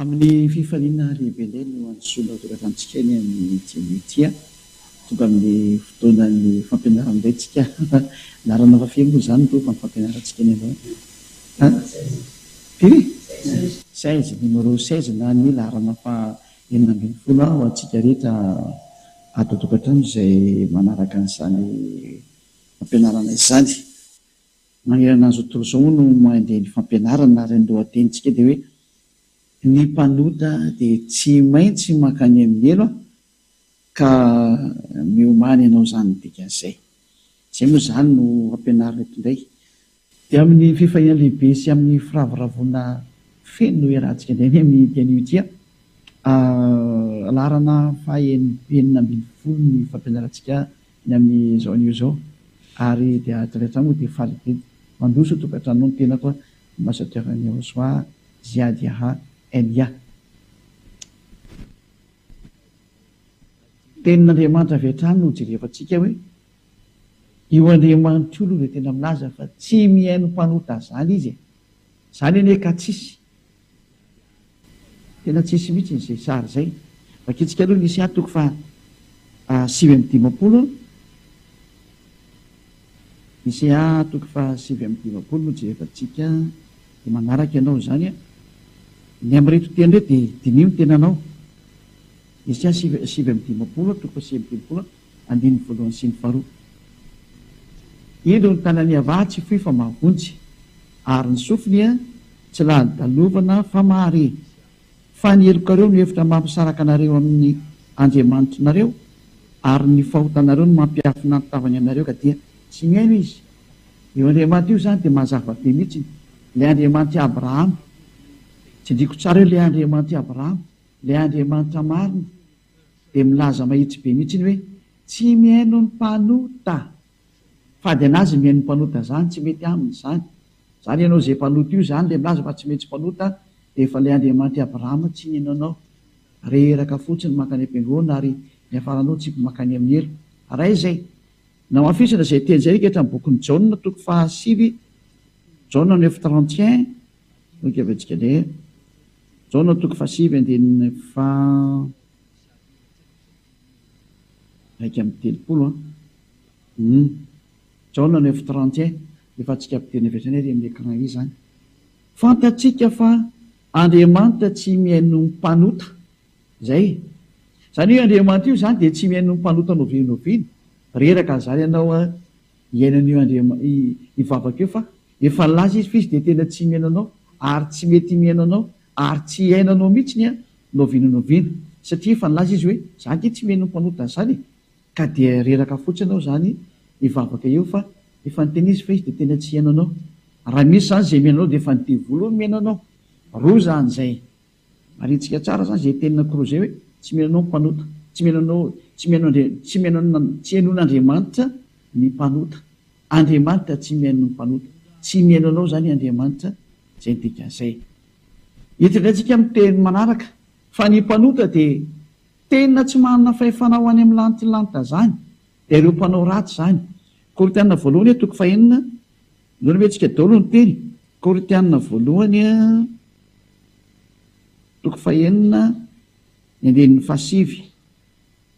Amin'ny fifaliana lehibe indray no antsoina ho tokantranontsika eny amin'ity anio ity. Tonga amin'ny fotoanan'ny fampianarana indray tsika. Laharana fahafiry moa izany no fampianarantsika eny androany? Firy? 16, numéro 16 na ny laharana faha 16 ho antsika rehetra ato an-tokantrano izay manaraka an'izany fampianarana izany. Manerana an'izao tontolo izao moa no mandeha ny fampianarana ary ny lohatenintsika dia hoe ny mpanota dia tsy maintsy mankany amin'ny helo ka miomàna ianao izany ny dikan'izay. Izay moa izany no ampianarina eto indray. Dia amin'ny fifaliana lehibe sy amin'ny firavoravoana feno no iarahantsika indray ny amin'ity anio ity. Laharana faha 16 ny fampianarantsika ny amin'izao anio izao ary dia hatrany hatrany moa dia faly be mandroso tokantranonao ny tenako Ambassadeur Nyaoswa Ziad Yaha Elia. Tenin'Andriamanitra avy hatrany no jerevantsika hoe io Andriamanitra io aloha dia tena milaza fa tsy mihaino mpanota zany izy e! Zany anie ka tsisy. Tena tsisy mihitsy izay sary izay. Vakintsika aloha ny Isaia toko faha 59. Isaia toko faha 59 no jerevantsika dia manaraka ianao izany an. Ny amin'ireto teny ireto dia diniho ny tenanao. Isaia 59 toko faha 59 andininy voalohany sy ny faharoa. Indro ny tanan'i Yavah tsy fohy fa mahavonjy, ary ny sofiny tsy lalodalovana fa mahare. Fa ny helokareo no efitra mampisaraka anareo amin'ny Andriamanitrinareo, ary ny fahotanareo no mampiafina ny tavany aminareo ka dia tsy mihaino Izy. Io Andriamanitra io izany dia mazava be mihitsy, ilay Andriamanitr'i Abrahama. Tsindriako tsara eo ilay Andriamanitr'i Abrahama, ilay Andriamanitra marina. dia milaza mahitsy be mihitsy ny hoe tsy mihaino ny mpanota. Fady anazy ny mihaino ny mpanota zany, tsy mety aminy zany. Zany ianao izay mpanota io zany le milaza fa tsy maintsy mpanota dia efa le Andriamanitr'i Abrahama tsy nihaino anao. Reraka fotsiny mankany am-piangonana ary niafaranao tsipy mankany amin'ny helo. Ray izay. Namafisina izay teny izay rehetra amin'ny bokin'i Jaona toko fahasivy, Jaona neuf 31, ok avy antsika indray. Jaona toko fahasivy andininy faha 31 an. Hum. Jaona neuf 31, efa antsika ampidirina avy hatrany ary amin'ny écran ery izany. Fantatsika fa Andriamanitra tsy mihaino ny mpanota. Izay. Izany hoe Andriamanitra io izany dia tsy mihaino ny mpanota n'oviana n'oviana. Reraka izany ianao an, hihaino an'io Andriama, hivavaka io fa efa nilaza Izy fa Izy dia tena tsy mihaino anao ary tsy mety mihaino anao ary tsy hihaino anao mihitsiny an, n'oviana n'oviana. Satria efa nilaza Izy hoe, za ange tsy mihaino ny mpanota an'izany e. Ka dia reraka fotsiny ianao izany hivavaka eo fa efa niteny Izy fa Izy dia tena tsy hihaino anao. Raha misy izany izay mihaino anao dia efa ny devoly no mihaino anao. Roa izany izay. Marihitsika tsara zany zay tenina Crozet hoe tsy mihaino anao ny mpanota, tsy mihaino anao, tsy mihaino Andria, tsy mihaino an, tsy henoin'Andriamanitra ny mpanota. Andriamanitra tsy mihaino ny mpanota. Tsy mihaino anao zany Andriamanitra, zay ny dikan'izay. Eto indray tsika miteny manaraka fa ny mpanota dia tena tsy manana fahefana ho any amin'ny lantilanta zany, dia ireo mpanao ratsy zany. Korintiana voalohany toko fahenina, ndao omentsika daholo ny teny. Korintiana voalohany. Toko fahenina, ny andininy fahasivy.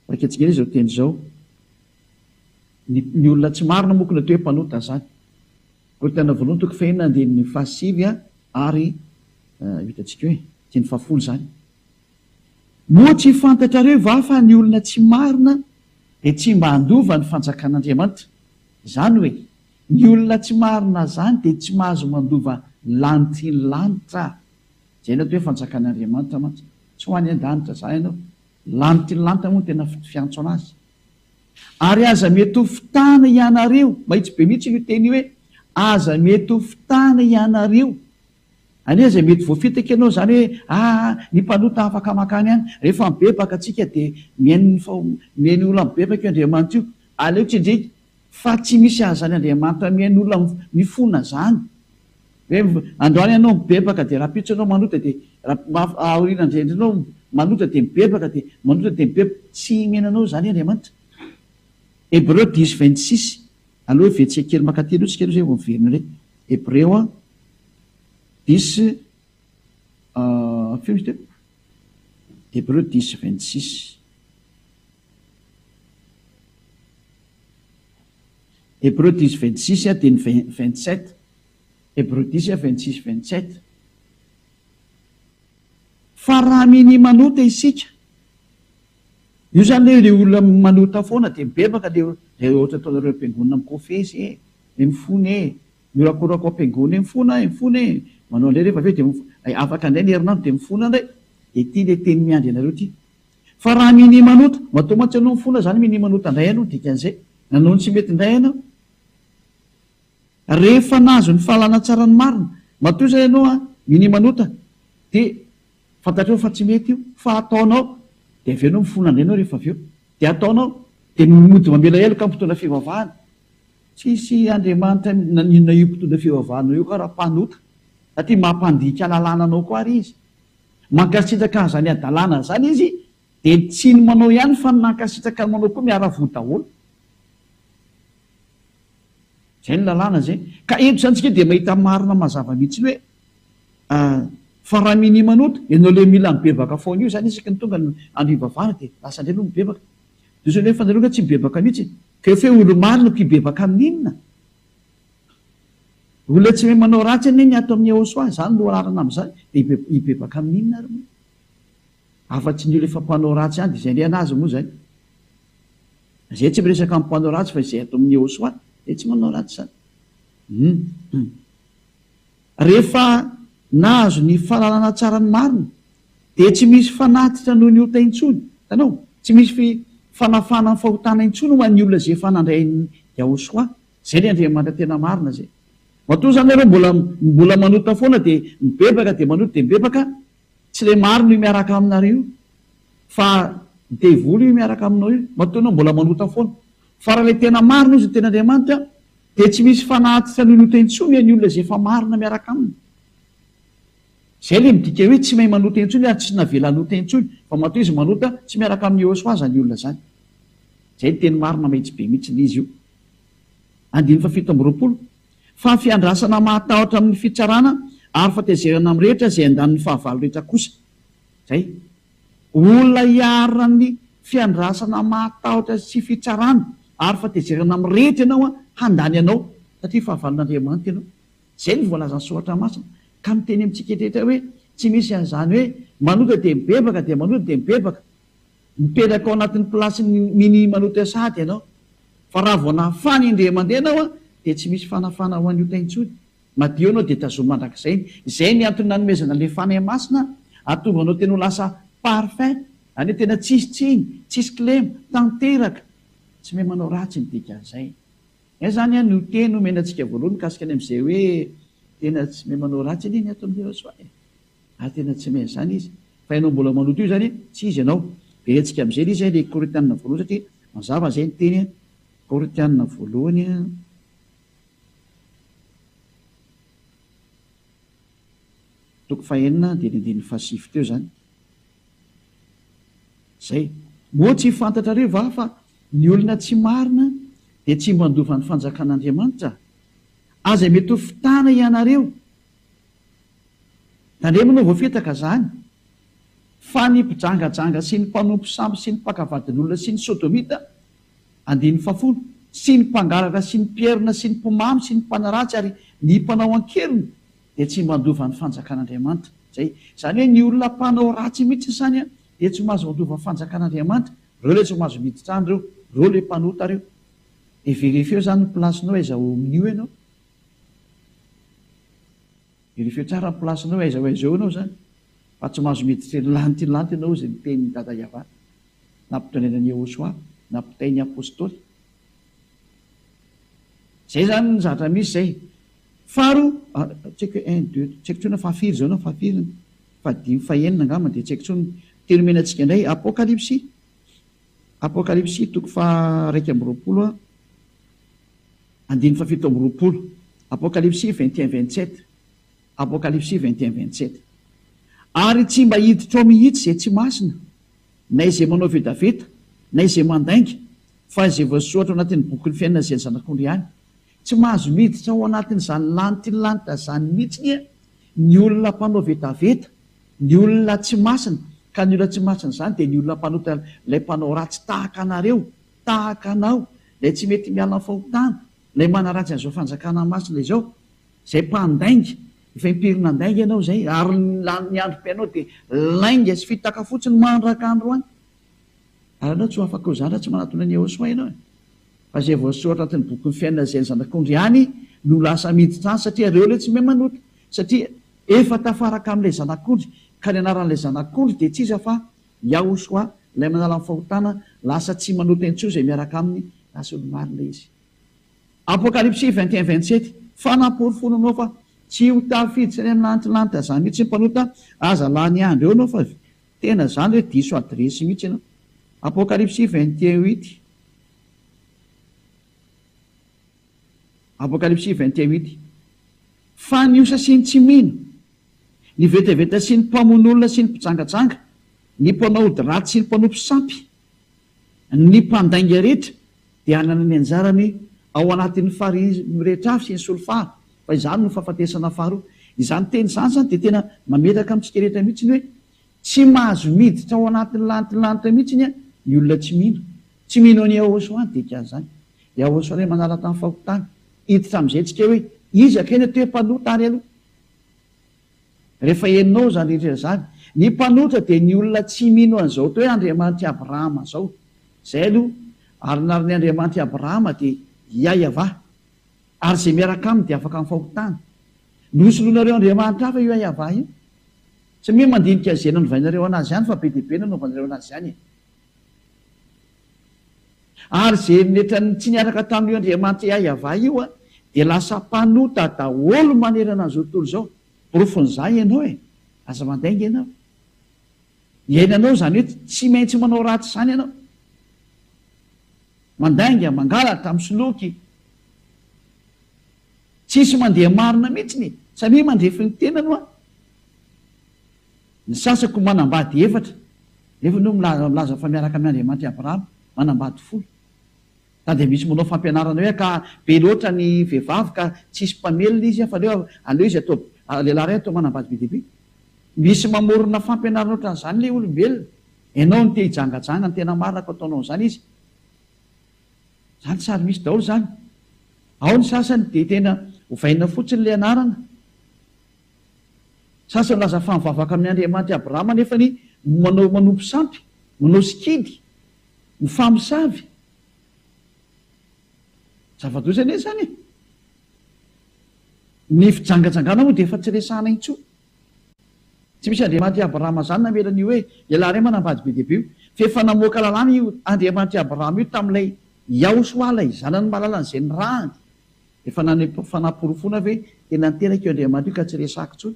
Vakintsika indray izao teny izao. Ny, ny olona tsy marina moa ko natao hoe mpanota izany. Korintiana voalohany toko fahenina andininy fahasivy ary hitantsika hoe andininy fahafolo izany. Moa tsy fantatrareo va fa ny olona tsy marina dia tsy mba handova ny fanjakan'Andriamanitra? Izany hoe, ny olona tsy marina izany dia tsy mahazo mandova lanitry ny lanitra. Izay no atao hoe fanjakan'Andriamanitra mantsy. Tsy ho any an-danitra izany ianao. Lanitry ny lanitra moa no tena fiantso an'azy. Ary aza mety ho fitahana ianareo. Mahitsy be mihitsy io teny io hoe, aza mety ho fitahana ianareo. Anie izay mety voafitaka ianao izany hoe, aa, ny mpanota afaka mankany ihany. Rehefa mibebaka tsika dia mihaino ny faho, mihaino olona mibebaka io Andriamanitra io. Aleo tsindriaka fa tsy misy an'izany Andriamanitra mihaino olona mifona izany. Hoe androany ianao mibebaka dia rahampitso ianao manota dia aoriana indray ianao manota dia mibebaka dia manota dia mibebaka. Tsy mihaino anao izany Andriamanitra. Hebreu dix 26, aleo hevetsika kely mankaty aloha tsika aloha izay vao miverina indray. Hebreo dix, firy izy teo? Hébreux dix 26. Hébreux dix 26 dia ny 27. Hébreux dix 26 27. Fa raha minia manota isika, io zany le le olona manota foana dia mibebaka le le ohatra ataonareo am-piangonana mikofesy e, le mifona e, mihorakoraka ao am-piangonana e, mifona e, mifona e, manao indray rehefa avy eo dia afaka indray ny herinandro dia mifona indray, dia ity le teny miandry anareo ity. Fa raha minia manota, matoa mantsy ianao mifona zany minia manota indray ianao, dikan'izay, nanao ny tsy mety indray ianao. Rehefa nahazo ny fahalalana tsara ny marina, matoa izay ianao an, minia manota, dia fantatrao fa tsy mety io, fa ataonao, dia avy eo ianao mifona indray ianao rehefa avy eo, dia ataonao, dia mody mamela heloka ny mpitondra fivavahana. Tsisy Andriamanitra na io mpitondra fivavahana io koa raha mpanota, satria mampandika lalàna anao koa ary izy. Mankasitraka an'izany hadalana izany izy, dia tsy ny manao ihany fa ny nankasitraka ny manao koa miara-voa daholo. Izay ny lalàna izay. Ka eto izany tsika dia mahita marina mazava mihitsy ny hoe fa raha minia manota, ianao ilay mila mibebaka foana io izany isaky ny tonga ny andro hivavahana dia lasa indray aloha mibebaka. Dia izao nefa nareo nga tsy mibebaka mihitsy e. Ka efa hoe olo-marina ko hibebaka amin'inona? Olona tsy mahay manao ratsy anie ny ato amin'ny Ehosoa, izany no anarana amin'izany, dia hibebaka amin'inona ary moa? Afa-tsy ny olona efa mpanao ratsy ihany dia izay indray an'azy moa izany. Izay tsy miresaka amin'ny mpanao ratsy fa izay ato amin'ny Ehosoa dia tsy manao ratsy izany. Hum. Rehefa nahazo ny fahalalana tsara ny marina dia tsy misy fanatitra noho ny ota intsony. Hitanao? Tsy misy fi fanafahana ny fahotana intsony ho an'ny olona izay efa nandray an'i Yahosoa. Izay ilay Andriamanitra tena marina izay. Matoa izany nareo mbola mbola manota foana dia mibebaka dia manota dia mibebaka, tsy ilay marina io miaraka aminareo io fa devoly io miaraka aminao io. Matoa ianao mbola manota foana. Fa raha ilay tena marina izy no tena Andriamanitra dia tsy misy fanatitra noho ny ota intsony ny olona izay efa marina miaraka aminy. Izay ilay midika hoe tsy mahay manota intsony ary tsy navela hanota intsony fa matoa izy manota tsy miaraka amin'i Yehosua izany olona izany. Izay ny teny marina mahitsy be mihitsy ilay izy io. Andininy faha 27, Fa fiandrasana mahatahotra amin'ny fitsarana ary fatezerana mirehitra izay andanin'ny fahavalo rehetra kosa. Izay. Olona iharan'ny fiandrasana mahatahotra sy fitsarana ary fatezerana mirehitra ianao handany anao satria fahavalon'Andriamanitra ianao. Izay no voalazan'ny Soratra Masina. Ka miteny amintsika rehetra hoe tsy misy an'izany hoe manota dia mibebaka dia manota dia mibebaka. Mipetraka ao anatin'ny place-n'ny mini manota sahady ianao. Fa raha vao nafana indray mandeha ianao dia tsy misy fanafana ho an'ny ota intsony. Madio ianao dia tazomy mandrakizay. Izay ny antony nanomezana ilay Fanahy Masina hahatonga anao tena ho lasa parfait, izany hoe tena tsisy tsiny, tsisy kilema, tanteraka. Tsy mahay manao ratsy ny dikan'izay. Izay izany no teny omena antsika voalohany mikasika ny amin'izay hoe tena tsy mahay manao ratsy anie ny ato amin'ny Yehosua e. Ary tena tsy mahay an'izany izy. Fa ianao mbola manoto io izany, tsy izy ianao. Verentsika amin'izay ilay izy, ilay Korintianina voalohany satria mazava izay ny teny Korintianina voalohany. Toko fahenina dia ny andininy fahasivy teo izany. Izay. Moa tsy fantatrareo va fa ny olona tsy marina dia tsy mba handova ny fanjakan'Andriamanitra? Aza mety ho fitana ianareo. Tandremo anao voafitaka izany. Fa ny mpijangajanga sy ny mpanompo sampy sy ny mpaka vadin'olona sy ny sodomita Andininy fahafolo, Sy ny mpangalatra sy ny mpierina sy ny mpimamo sy ny mpanaratsy ary ny mpanao an-keriny dia tsy mba handova ny fanjakan'Andriamanitra. Izay. Izany hoe ny olona mpanao ratsy mihitsy izany dia tsy mahazo mandova ny fanjakan'Andriamanitra. Ireo ilay tsy mahazo miditra any ireo. Ireo ilay mpanota ireo. Dia verifieo izany ny place-nao aiza ao amin'io ianao. Verifieo tsara ny place-nao aiza ho aiza eo ianao izany. Fa tsy mahazo miditra eny lanitra eny lanitra ianao hozy ny tenin'i Dada Yavah. Nampitondrena an'i Yehosua, nampitain'ny Apostoly. Izay izany ny zavatra misy izay. Faharoa, tsy haiko hoe un, deux, tsy haiko intsony na fahafiry izao na fahafiriny, fahadimy, fahenina angamba dia tsy haiko intsony. Teny omena antsika indray, Apokalypsy. Apokalypsy toko faha-21, andininy faha-27. Apokalypsy 21, 27. Apokalypsy 21, 27. Ary tsy mba hiditra ao mihitsy izay tsy masina, na izay manao vetaveta, na izay mandainga, fa izay voasoratra ao anatin'ny bokin'ny fiainana izay ny Zanak'ondry ihany. Tsy mahazo miditra ao anatin'izany lanitra lanitra izany mihitsy anie ny olona mpanao vetaveta, ny olona tsy masina. Ka ny olona tsy masina izany dia ny olona mpanota ilay mpanao ratsy tahaka anareo, tahaka anao, ilay tsy mety miala amin'ny fahotana, ilay manaratsy an'izao fanjakana masina izao, izay mpandainga, efa impiry nandainga ianao izay, ary ny androm-piainao dia lainga sy fitaka fotsiny mandraka androany. Ary ianao tsy ho afaka ho izany raha tsy manatona an'i Yehosua ianao e. Fa izay voasoratra anatin'ny bokin'ny fiainana izay ny Zanak'ondry ihany no lasa miditra any satria ireo ilay tsy mahay manota satria efa tafaraka amin'ilay Zanak'ondry ka ny anaran'ilay Zanak'ondry dia tsy iza fa Yahosua ilay manala ny fahotana lasa tsy manota intsony izay miaraka aminy lasa olo-marina izy. Apokalypsy 21 27 Fanaporofoana anao fa tsy ho tafiditra any amin'ny lantilanty azany mihitsy ny mpanota aza lany andro eo anao fa Tena zany hoe diso adiresy mihitsy ianao. Apokalypsy 21 huit Apokalypsy 21 huit Fa ny osa sy ny tsy mino, ny vetaveta sy ny mpamono olona sy ny mpijangajanga, ny mpanao ody ratsy sy ny mpanompo sampy, ny mpandainga rehetra dia hanana ny anjarany ao anatin'ny farihy mirehitra afo sy ny solifara, fa izany no fahafatesana faharoa. Izany teny izany izany dia tena mametraka amintsika rehetra mihitsy ny hoe tsy mahazo miditra ao anatin'ny lanitry ny lanitra mihitsy ny olona tsy mino. Tsy mino an'i Yahoshuah ny dikan'izany. Yahoshuah ilay manala tamin'ny fahotana. Hiditra amin'izay tsika hoe iza kay ny atao hoe mpanota ary aloha? Rehefa henonao izany rehetra izany, ny mpanotra dia ny olona tsy mino an'izao atao hoe Andriamanitr'i Abrahama izao. Izay aloha. Ary ny anaran'ny Andriamanitr'i Abrahama dia Yaiavah. Ary izay miaraka aminy dia afaka amin'ny fahotana. Nosoloinareo andriamanitra hafa io Yaiavah io. Tsy hoe mandinika izay nanovainareo anazy ihany fa be dia be nanaovanareo anazy ihany e. Ary izay netran'ny tsy niaraka tamin'io Andriamanitra Yaiavah io dia lasa mpanota daholo manerana an'izao tontolo izao. Porofon'izany ianao e! Aza mandainga ianao. Iainanao izany hoe tsy maintsy manao ratsy izany ianao. Mandainga, mangalatra, misoloky. Tsisy mandeha marina mihitsiny e! Samia mandrefy ny tenany hoa. Ny sasany koa manambady efatra, nefa aloha milaza milaza fa miaraka amin' Andriamanitra i Abrahama, manambady folo. Ka dia misy manao fampianarana hoe ka be loatra ny vehivavy ka tsisy mpamelona izy fa aleo aleo izy atao lehilahy iray atao manambady be dia be. Misy mamorona fampianarana ohatran'izany ilay olombelona. Ianao no te hijangajanga, ny tena marina ko ataonao an'izany izy. Izany sary misy daholo izany. Ao ny sasany dia tena ovaina fotsiny ilay anarana. Sasany milaza fa mivavaka amin' Andriamanitr' i Abrahama nefa ny manao manompo sampy, manao sikidy, mifamosavy. Zava-doza anie izany e! Ny fijangajangana moa dia efa tsy resahana intsony. Tsy misy Andriamanitr' i Abrahama izany namela an'io hoe lehilahy iray manambady be dia be io. Fa efa namoaka lalàna io Andriamanitr' i Abrahama io tamin'ilay Yahoshua ilay zanany malalany izay nirahany. Efa naneho fanaporofoana ve tena niteraka io Andriamanitra io ka tsy resahako intsony?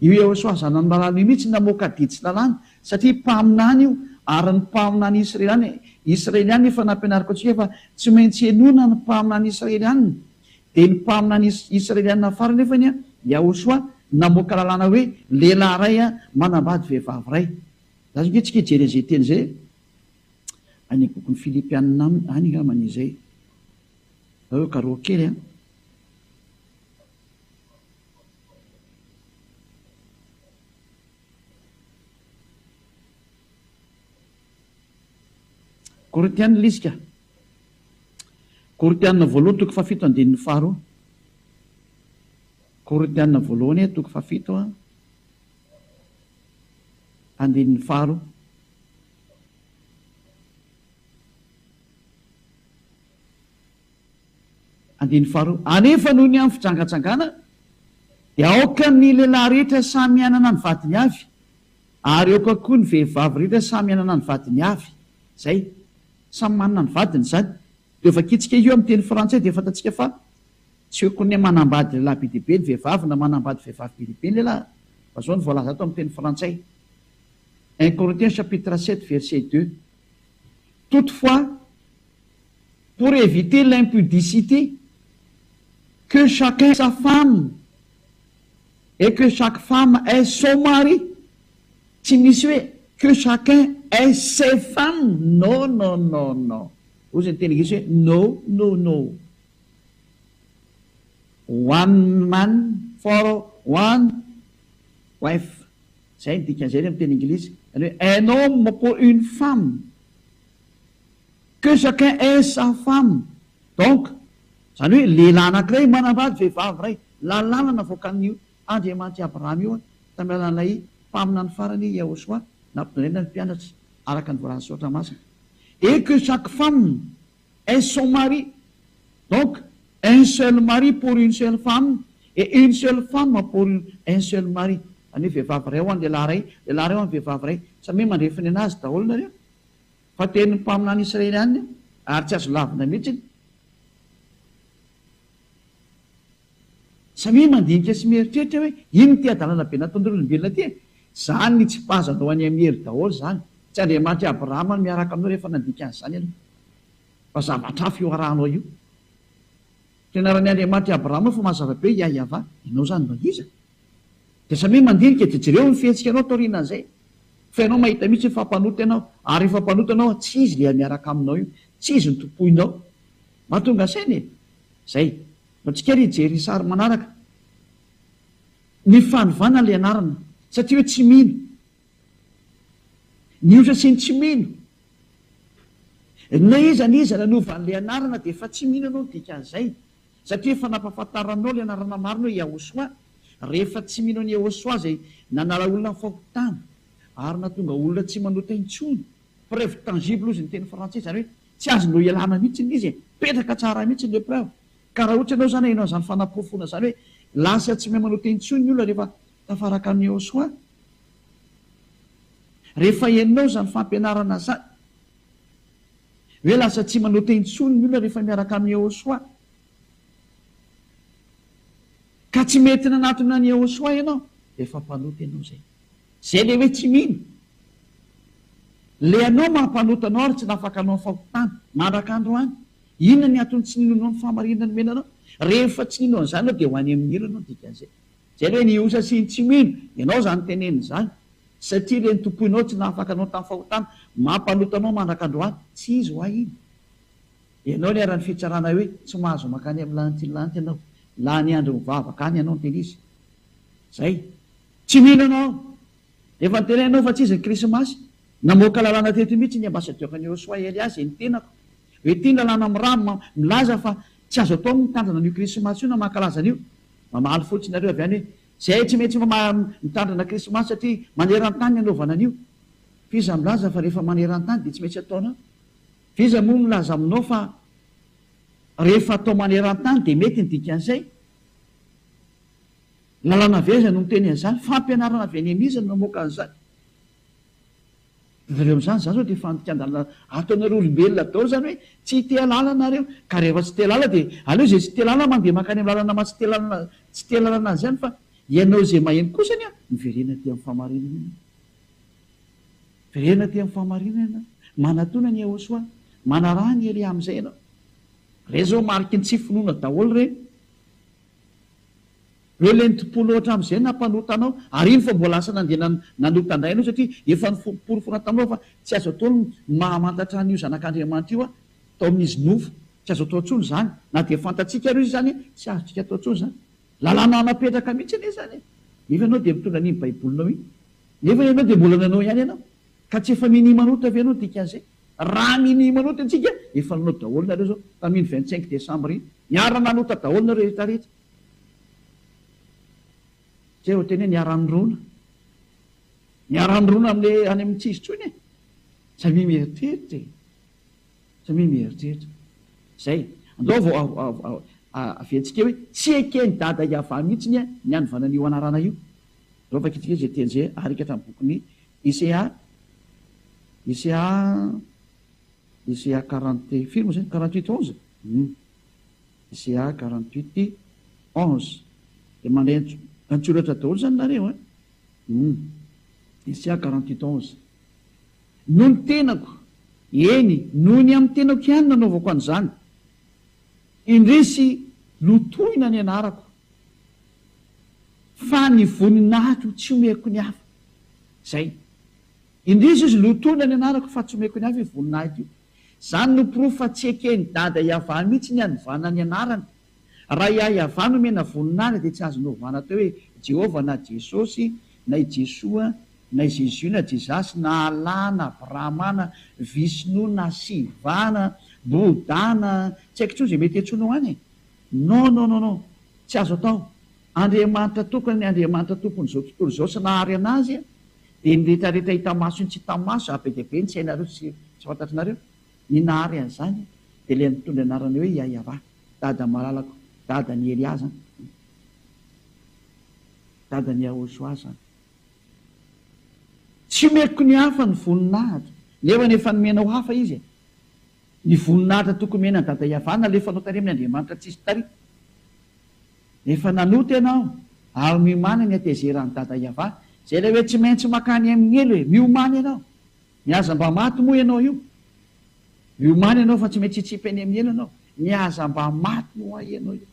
Io Yehosua zanany malala io mihitsy namoaka adidy sy lalàna satria mpaminany io ary ny mpaminany israeliana israeliana efa nampianariko antsika fa tsy maintsy henoina ny mpaminany israeliana dia ny mpaminany israeliana farany nefany an Yahosua namoaka lalàna hoe lehilahy iray an manambady vehivavy iray. Za zao nge tsika hijery an'izay teny izay any bokin'ny Filipianina any angambany izay. Zareo karoha kely an. Korintiana ilay izy ka. Korintiana voalohany toko fahafito andininy faharoa. Korintiana voalohany toko fahafito andininy faharoa. Andininy faharoa, Anefa noho ny amin'ny fijangajangana, dia aoka ny lehilahy rehetra samy hanana ny vadiny avy, ary aoka koa ny vehivavy rehetra samy hanana ny vadiny avy. Izay. Samy manana ny vadiny izany. Dia vakintsika io amin'ny teny frantsay dia fantatsika fa tsy hoe koa ny manambady lehilahy be dia be ny vehivavy na manambady vehivavy be dia be ny lehilahy, fa izao no voalaza ato amin'ny teny frantsay. Un Corinthiens chapitre 7 verset 2. Toutefois, pour éviter l'impudicité, que chacun ait sa femme et que chaque femme ait son mari. Tsy misy hoe que chacun ait ses femmes, non non non non. Hoy ny teny anglisy hoe no no no. One man for one wife. Izay ny dikan'izay ny amin'ny teny anglisy. Zany hoe un homme pour une femme. Que chacun ait sa femme. Donc, zany hoe lehilahy anankiray manambady vehivavy iray. Lalàna navoakan'io Andriamanitr'i Abrahama io tamin'ny alalan'ilay mpaminany farany Yahoshuah nampidonena ny mpianatra araka ny voalazan'ny Soratra Masina. Et que chaque femme ait son mari. Donc, un seul mari pour une seule femme et une seule femme pour un seul mari. Zany hoe vehivavy iray ho an'ny lehilahy iray, lehilahy iray ho an'ny vehivavy iray. Samia mandrefy ny anazy daholo nareo. Fa tenin'ny mpaminany Israely ihany io ary tsy azo lavina mihitsy. Samia mandinika sy mieritreritra hoe inona ity hadalana be nataon'ireo olombelona ity e? Zany nitsipazanao any amin'ny helo daholo zany. Tsy Andriamanitr'i Abrahama no miaraka aminao rehefa nandika an'izany ianao. Fa zavatra hafa io arahanao io. Fianaran'i Andriamanitr'i Abrahama fa mazava be Yah-Yavah. Ianao zany mba iza? Dia samia mandinika dia jereo ny fihetsikanao taorianan'izay. Fa ianao mahita mihitsy fa mpanota ianao. Ary rehefa mpanota ianao tsy izy ilay miaraka aminao io. Tsy izy no tompoinao. Mahatonga saina e! Zay. Antsika ary hijery ny sary manaraka. Ny fanovana ilay anarana. Satria hoe tsy mino. Ny otra sy ny tsy mino. Na iza na iza nanova an'ilay anarana dia efa tsy mino ianao ny dikan'izay. Satria efa nampahafantaranao ilay anarana marina hoe Yahoshuah. Rehefa tsy mino an'i Yahoshuah izay nanala olona amin'ny fahotana ary nahatonga olona tsy manota intsony. Preuve tangible hozy ny teny frantsay, izany hoe tsy azonao ialana mihitsy ilay izy e. Mipetraka tsara mihitsy ilay preuve. Ka raha ohatra ianao izany aheno an'izany fanaporofoana izany hoe lasa tsy mahay manota intsony ny olona rehefa tafaraka amin'i Yahoshuah. Rehefa henonao izany fampianarana izany hoe lasa tsy manota intsony ny olona rehefa miaraka amin'i Yahoshuah. Ka tsy mety nanatona an'i Yahoshuah ianao dia efa mpanota ianao izay. Izay ilay hoe tsy mino. Ilay anao maha mpanota anao ary tsy nahafaka anao ny fahotana mandraka androany. Inona ny antony tsy ninoanao ny fahamarinana nomena anao? Rehefa tsy nino an'izany ianao dia ho any amin'ny helo ianao dikan'izay. Izay ilay hoe ny osa sy ny tsy mino. Ianao izany tenenina izany. Satria ireny tompoinao tsy nahafaka anao tamin'ny fahotana, mampanota anao mandraka androany. Tsy izy hoa iny. Ianao niharan'ny fitsarana hoe tsy mahazo mankany amin'ny lanitra iny lanitra ianao. Lany andro mivavaka any ianao niteny izy. Zay. Tsy mino anao. Efa niteny ianao fa tsy izy ny krismasy. Namoaka lalàna teto mihitsy ny ambassadeur ny Yosua Elia izay ny tenako. Hoe ity ny lalàna miraha milaza fa tsy azo atao ny mitandrina an'io krismasy io na mankalaza an'io. Mamaly fotsiny nareo avy any hoe zay tsy maintsy mitandrina krismasy satria maneran-tany ny anaovana an'io. F'iza milaza fa rehefa maneran-tany dia tsy maintsy ataonao? F'iza moa milaza aminao fa rehefa atao maneran-tany dia mety ny dikan'izay? Lalàna avy aiza no miteny an'izany? Fampianarana avy any amin'iza no namoaka an'izany? Jereo amin'izany, izany izao dia fandikan-dalàna ataonareo olombelona daholo izany hoe tsy te hahalala nareo. Ka rehefa tsy te hahalala dia aleo izay tsy te hahalala mandeha mankany amin'ny lalana maha tsy te lalana tsy te halalana azy ihany fa ianao izay maheno kosa anie miverena aty amin'ny fahamarinana ianao. Miverena aty amin'ny fahamarinana ianao. Manatona an'i Yehosua. Manaraha an'i Elia amin'izay ianao. Ireny izao mariky ny tsy finoana daholo ireny. Ireo ilay nitompoanao hatramin'izay nampanota anao, ary iny fa mbola lasa nandeha nanota indray ianao satria efa noporofoina taminao fa tsy azo atao ny mahamantatra an'io Zanak'Andriamanitra io tao amin'izy nofo. Tsy azo atao intsony izany. Na dia fantatsika ary izy izany, tsy azontsika atao intsony izany. Lalàna napetraka mihitsy anie izany e! Nefa ianao dia mitondra an'iny Baibolinao iny. Nefa ianao dia mbola nanao ihany ianao. Ka tsy efa minia manota ve ianao ny dikan'izay? Raha minia manota antsika, efa nanao daholo nareo izao tamin'iny 25 décembre iny. Niara-nanota daholo nareo rehetra rehetra. Zay vao teny hoe niara-nirona. Niara-nirona amin'ilay any amin'ny tsy izy intsony e. Samia mieritreritra e. Samia mieritreritra. Zay. Andao vao averintsika hoe tsy eken'i Dada Yavah mihitsy ny ny hanovana an'io anarana io. Andao vakintsika izay teny izay arikatra amin'ny bokin'ny Isaiah Isaiah Isaiah quarante firy moa izay? 48 11? Hum. Isaiah 48 11. Dia mandray an-tsoratra daholo izany nareo an? Hum. Isaiah 48 11. Noho ny tenako, eny, noho ny amin'ny tenako ihany no nanaovako an'izany. Indrisy lotoina ny anarako, fa ny voninahitro tsy omeko ny hafa. Izay. Indrisy izy lotoina ny anarako fa tsy omeko ny hafa io voninahitra io. Izany no porofo fa tsy eken'i Dada Yavah mihitsy ny hanovana ny anarany. Raha i Yavah no omena voninahitra dia tsy azony ovana atao hoe Jehovah na Jesosy na i Jesoa. Na i Jésus na Jesus na Allah na Brahma na Vishnu na Shiva na Bouddha na tsy haiko intsony izay mety hiantsoanao any e! Non non non non! Tsy azo atao! Andriamanitra tokana ny Andriamanitra tompon'izao tontolo izao sy nahary anazy dia ny retraretra hita maso sy ny tsy hita maso ary be dia be ny tsy hainareo sy tsy fantatrinareo ny nahary an'izany dia ilay mitondra anarana hoe Yayavah Dada malalako Dadan'i Elia zany Dadan'i Yahoshua zany. Tsy omeko ny hafa ny voninahitra. Nefa efa nomenao hafa izy e. Ny voninahitra tokony omena an'i Dada Yavah nalefanao tary amin'ny Andriamanitra tsisy tary. Efa nanota ianao ary miomàna ny hatezeran'i Dada Yavah. Izay ilay hoe tsy maintsy makany amin'ny helo e. Miomàna ianao. Ny aza mba maty moa ianao io. Miomàna ianao fa tsy maintsy hitsipy any amin'ny helo ianao. Ny aza mba maty moa ianao io.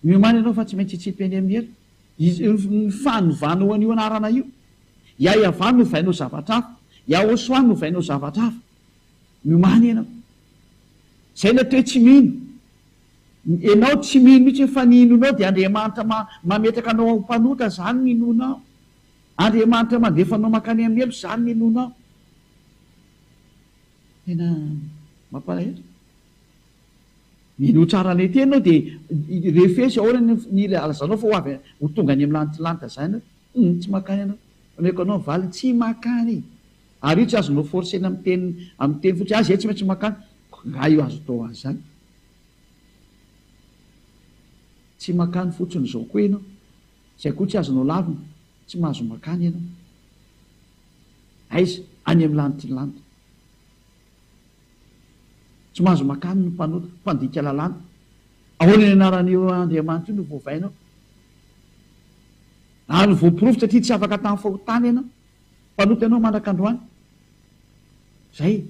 Miomàna ianao fa tsy maintsy hitsipy any amin'ny helo. Ny fanovanao an'io anarana io. Yahyavan novainao zavatra hafa. Yahoshuah novainao zavatra hafa. Miomàna ianao. Izay ilay atao hoe tsy mino. Ianao tsy mino mihitsy fa ny inoanao dia Andriamanitra mametraka anao ho mpanota, izany ny inoanao. Andriamanitra mandefa anao mankany amin'ny helo, izany ny inoanao. Tena mampalahelo. Minoa tsara an'ilay teny ianao dia refesy ahoana ny ny ilazanao fa ho avy ho tonga any amin'ny lantilanty izany ianao. Hum, tsy mankany ianao. Omeko anao ny valiny, tsy mankany. Ary io tsy azonao forcer-na amin'ny teny amin'ny teny fotsiny, ah izay tsy maintsy mankany. Nga io azo atao an'izany? Tsy mankany fotsiny izao koa ianao. Izay koa tsy azonao lavina, tsy mahazo mankany ianao. Aiza? Any amin'ny lantilanty. Tsy mahazo makany ny mpanota, mpandika lalàna. Ahoana ny anaran'io Andriamanitra io no voavainao? Ary voaporofo satria tsy afaka tamin'ny fahotana ianao. Mpanota ianao mandraka androany. Zay.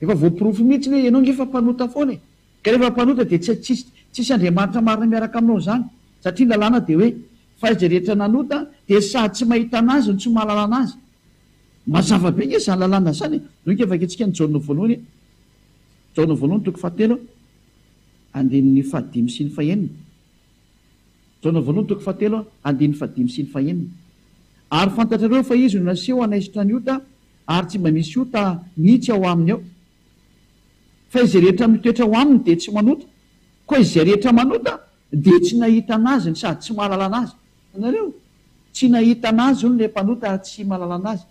Efa voaporofo mihitsy hoe ianao nge efa mpanota foana e. Ka rehefa mpanota dia tsy tsisy tsisy Andriamanitra marina miaraka aminao izany. Satria ny lalàna dia hoe fa izay rehetra nanota dia sady tsy mahita an'azy no tsy mahalala an'azy. Mazava be nge izany lalàna izany e! Donky vakintsika ny Jaona voalohany e! Jaona voalohany toko fahatelo andininy fahadimy sy ny fahenina. Jaona voalohany toko fahatelo andininy fahadimy sy ny fahenina. Ary fantatrareo fa izy no naseho hanaisotra ny ota ary tsy mba misy ota mihitsy ao aminy ao. Fa izay rehetra mitoetra ao aminy dia tsy manota, koa izay rehetra manota dia tsy nahita an'azy no sady tsy mahalala an'azy. Hitanareo? Tsy nahita an'azy hono ilay mpanota ary tsy mahalala an'azy.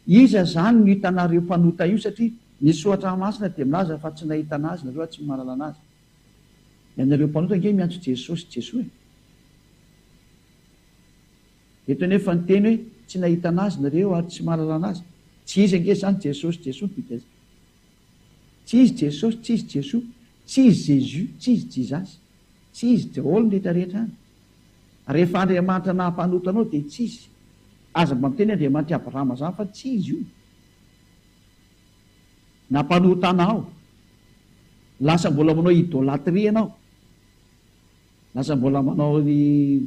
Iza izany no hitanareo mpanota io satria ny soratra masina dia milaza fa tsy nahita an'azy nareo ary tsy mahalala an'azy. Ianareo mpanota ange miantso Jesosy Jesoa e. Eto anefa ny teny hoe tsy nahita an'azy nareo ary tsy mahalala an'azy. Tsy izy ange izany Jesosy Jesoa no dikany. Tsy izy Jesosy, tsy izy Jesoa, tsy izy Jésus, tsy izy Jesus. Tsy izy daholo ny rehetra rehetra any. Rehefa Andriamanitra naha-mpanota anao dia tsy izy. Aza mba miteny Andriamanitr'i Abrahama zany fa tsy izy io. Nampanota anao. Lasa mbola manao idolatrie ianao. Lasa mbola manao ny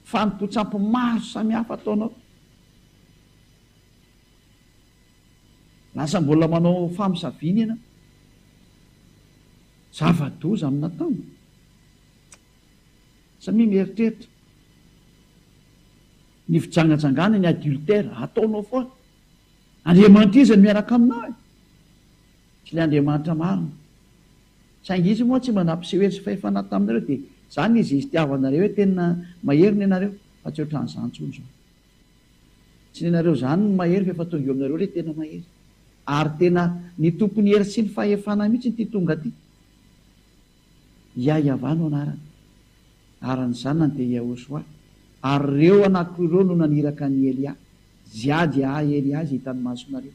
fanompoan-tsampy maro samihafa ataonao. Lasa mbola manao famosaviana ianao. Zava-doza amin'ny natao. Samia mieritreritra. Ny fijangajangana, ny adultère, ataonao foana. Andriamanitra iza no miaraka aminao e? Tsy ilay Andriamanitra marina. Saingy izy moa tsy mba nampiseho hery sy fahefana taminareo dia izany izy itiavanareo hoe tena mahery ny anareo fa tsy ohatran'izany intsony izao. Tsy ny anareo izany no mahery fa efa tonga eo aminareo ilay tena mahery. Ary tena ny tompon'ny hery sy ny fahefana mihitsy ity tonga ity. Yah-Yavah no anarany. Ary ny zanany dia Yahoshuah. Ary ireo anankiroa ireo no naniraka an'i Elia. Zia dia ahy Elia izay hitan'ny masonareo.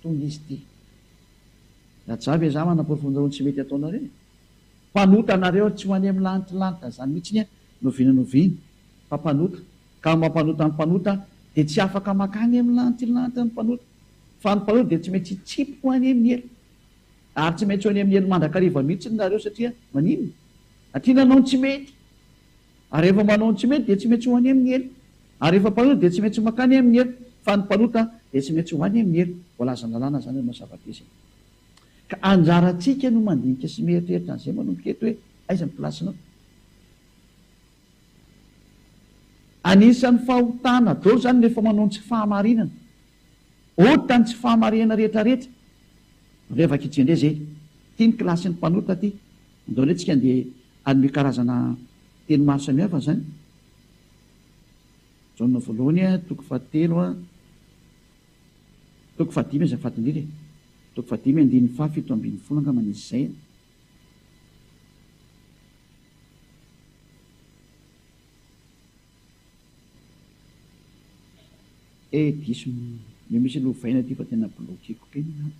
Tonga izy ity. Raja ve za manaporofo anareo ny tsy mety ataonareo e? Mpanota nareo ary tsy ho any amin'ny lanitra lanitra zany mihitsy ny n'oviana n'oviana fa mpanota. Ka mampanota ny mpanota dia tsy afaka makany amin'ny lanitra lanitra ny mpanota. Fa ny mpanota dia tsy maintsy hitsipy ho any amin'ny helo. Ary tsy maintsy ho any amin'ny helo mandrakariva mihitsy nareo satria maninona? Satria nanao ny tsy mety. Ary rehefa manao ny tsy mety dia tsy maintsy ho any amin'ny helo. Ary rehefa mpanota dia tsy maintsy makany amin'ny helo. Fa ny mpanota dia tsy maintsy ho any amin'ny helo. Voalazan'ny lalàna izany hanao zava-dehibe. Ka anjarantsika no mandinika sy mieritreritra an'izay manomboka eto hoe aiza ny place-nao. Anisan'ny fahotana daholo izany rehefa manao ny tsy fahamarinana. Ota ny tsy fahamarinana rehetra rehetra. Andao vakintsika indray izay. Ity ny kilasin'ny mpanota ity. Andao indray tsika andeha hanome karazana teny maro samihafa izany. Jaona voalohany toko fahatelo toko fahadimy azafady indrindra e. Toko fahadimy andininy faha 17 angamba izy izay. Eh diso ny misy lovaina aty fa tena bloquer-ko be ny ato.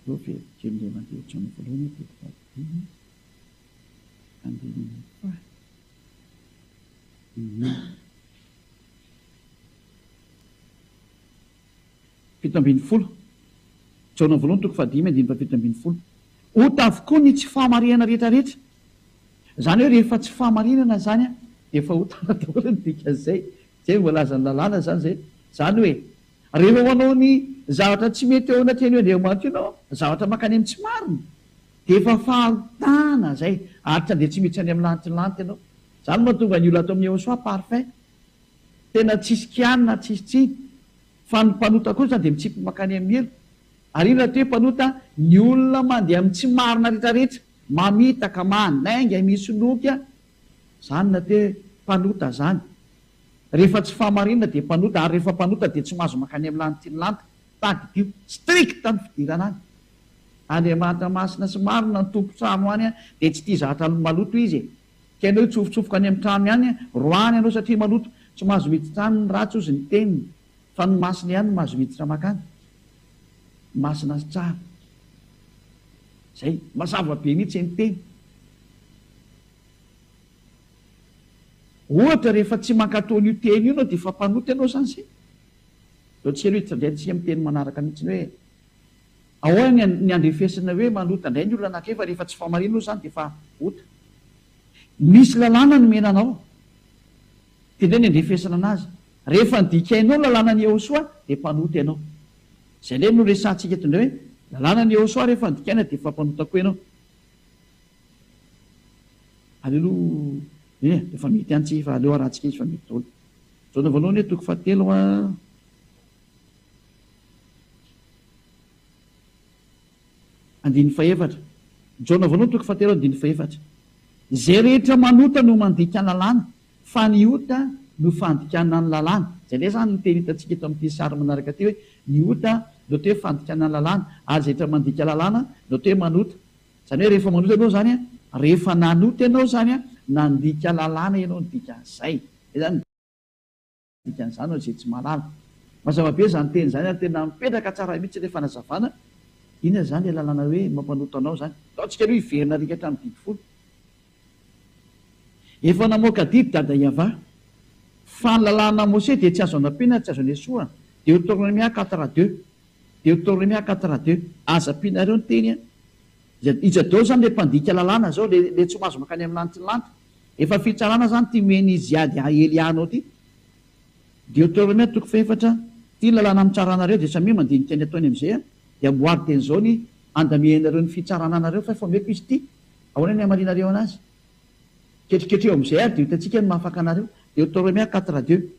Aleo averiko kely indray mandeha Jaona voalohany toko fahadimy andininy faha 17. Jaona voalohany toko fahadimy andininy faha 17. Ota avokoa ny tsy fahamarinana rehetra rehetra. Izany hoe rehefa tsy fahamarinana izany dia efa otana daholo ny dikan'izay. Izay no voalazan'ny lalàna izany izay. Izany hoe rehefa manao ny zavatra tsy mety eo anatrehan'io Andriamanitra io ianao, zavatra mankany amin'ny tsy marina, dia efa fahotana izay ary tsy handeha tsy miditra any amin'ny lanitry ny lanitra ianao. Izany no mahatonga ny olona ato amin'ny Yehosua parfait. Tena tsisy kianina, tsisy tsiny. Fa ny mpanota kosa dia mitsipy mankany amin'ny helo. Ary inona ty hoe mpanota? Ny olona mandeha amin'ny tsy marina rehetra rehetra, mamitaka, mandainga, misoloky a! Zany no atao hoe mpanota zany. Rehefa tsy fahamarinana dia mpanota, ary rehefa mpanota dia tsy mahazo mankany amin'ny lanitry ny lanitra. Tadidio, strict ny fidirana any. Andriamanitra masina sy marina ny tompon-trano any dia tsy tia zavatra maloto izy e. Ka ianao hitsofotsofoka any amin'ny trano ihany, roahiny ianao satria maloto. Tsy mahazo miditra any ny ratsy hozy ny teniny, fa ny masina ihany no mahazo miditra mankany. Masina sy tsara. Zay. Mazava be mihitsy ny teny. Ohatra rehefa tsy mankatò an'io teny io ianao dia efa mpanota ianao izany izay. Ndao tsika aloha hiditra indray tsika amin'ny teny manaraka mihitsy hoe ahoana ny ny andrefesana hoe manota indray ny olona anankiray fa rehefa tsy fahamarinana aloha izany dia efa ota. Misy lalàna nomena anao. Dia indray ny andrefesana anazy. Rehefa nodikainao ny lalànan'i Yehosua dia mpanota ianao. Izay indray no resahantsika eto indray hoe lalànan'i Yehosua rehefa nodikaina dia efa mpanota koa ianao. Aleo aloha eh, efa mety ihany tsika fa aleo arahantsika izy fa mety daholo. Jaona voalohany hoe toko fahatelo a. Andininy fahefatra. Jaona voalohany toko fahatelo andininy fahefatra. Izay rehetra manota no mandika lalàna, fa ny ota no fandikana ny lalàna. Izay indray izany ny teny hitantsika eto amin'ity sary manaraka ity hoe ny ota no atao hoe fandikana ny lalàna, ary izay rehetra mandika lalàna no atao hoe manota. Izany hoe rehefa manota ianao izany, rehefa nanota ianao izany, nandika lalàna ianao ny dikan'izay. Izay izany ny dikan'izany ho an'izay tsy mahalala. Mazava be izany teny izany ary tena mipetraka tsara mihitsy ilay fanazavana. Inona izany ilay lalàna hoe mampanota anao izany? Ndao tsika aloha hiverina arika hatramin'ny didy folo. Efa namoaka didy Dada Yavah fa ny lalàna Mose dia tsy azo anampiana ary tsy azo anesohana. Deoteronomia quatre à deux. Deoteronomia quatre à deux. Aza ampianareo ny teny an. Iza daholo izany ilay mpandika lalàna izao, ilay tsy mahazo mankany amin'ny lanitry ny lanitra? Efa fitsarana izany ity omen'i Ziad Elia anao ity. Deoteronomia toko fahefatra, Ity ny lalàna mitsara anareo, dia samia mandinika ny ataony amin'izay an, dia amboary dieny izao ny andamianareo ny fitsarana anareo fa efa omeko izy ity, ahoana ny hamalianareo anazy? Ketriketreho amin'izay ary dia ho hitantsika ny mahafaka anareo. Deoteronomia quatre deux.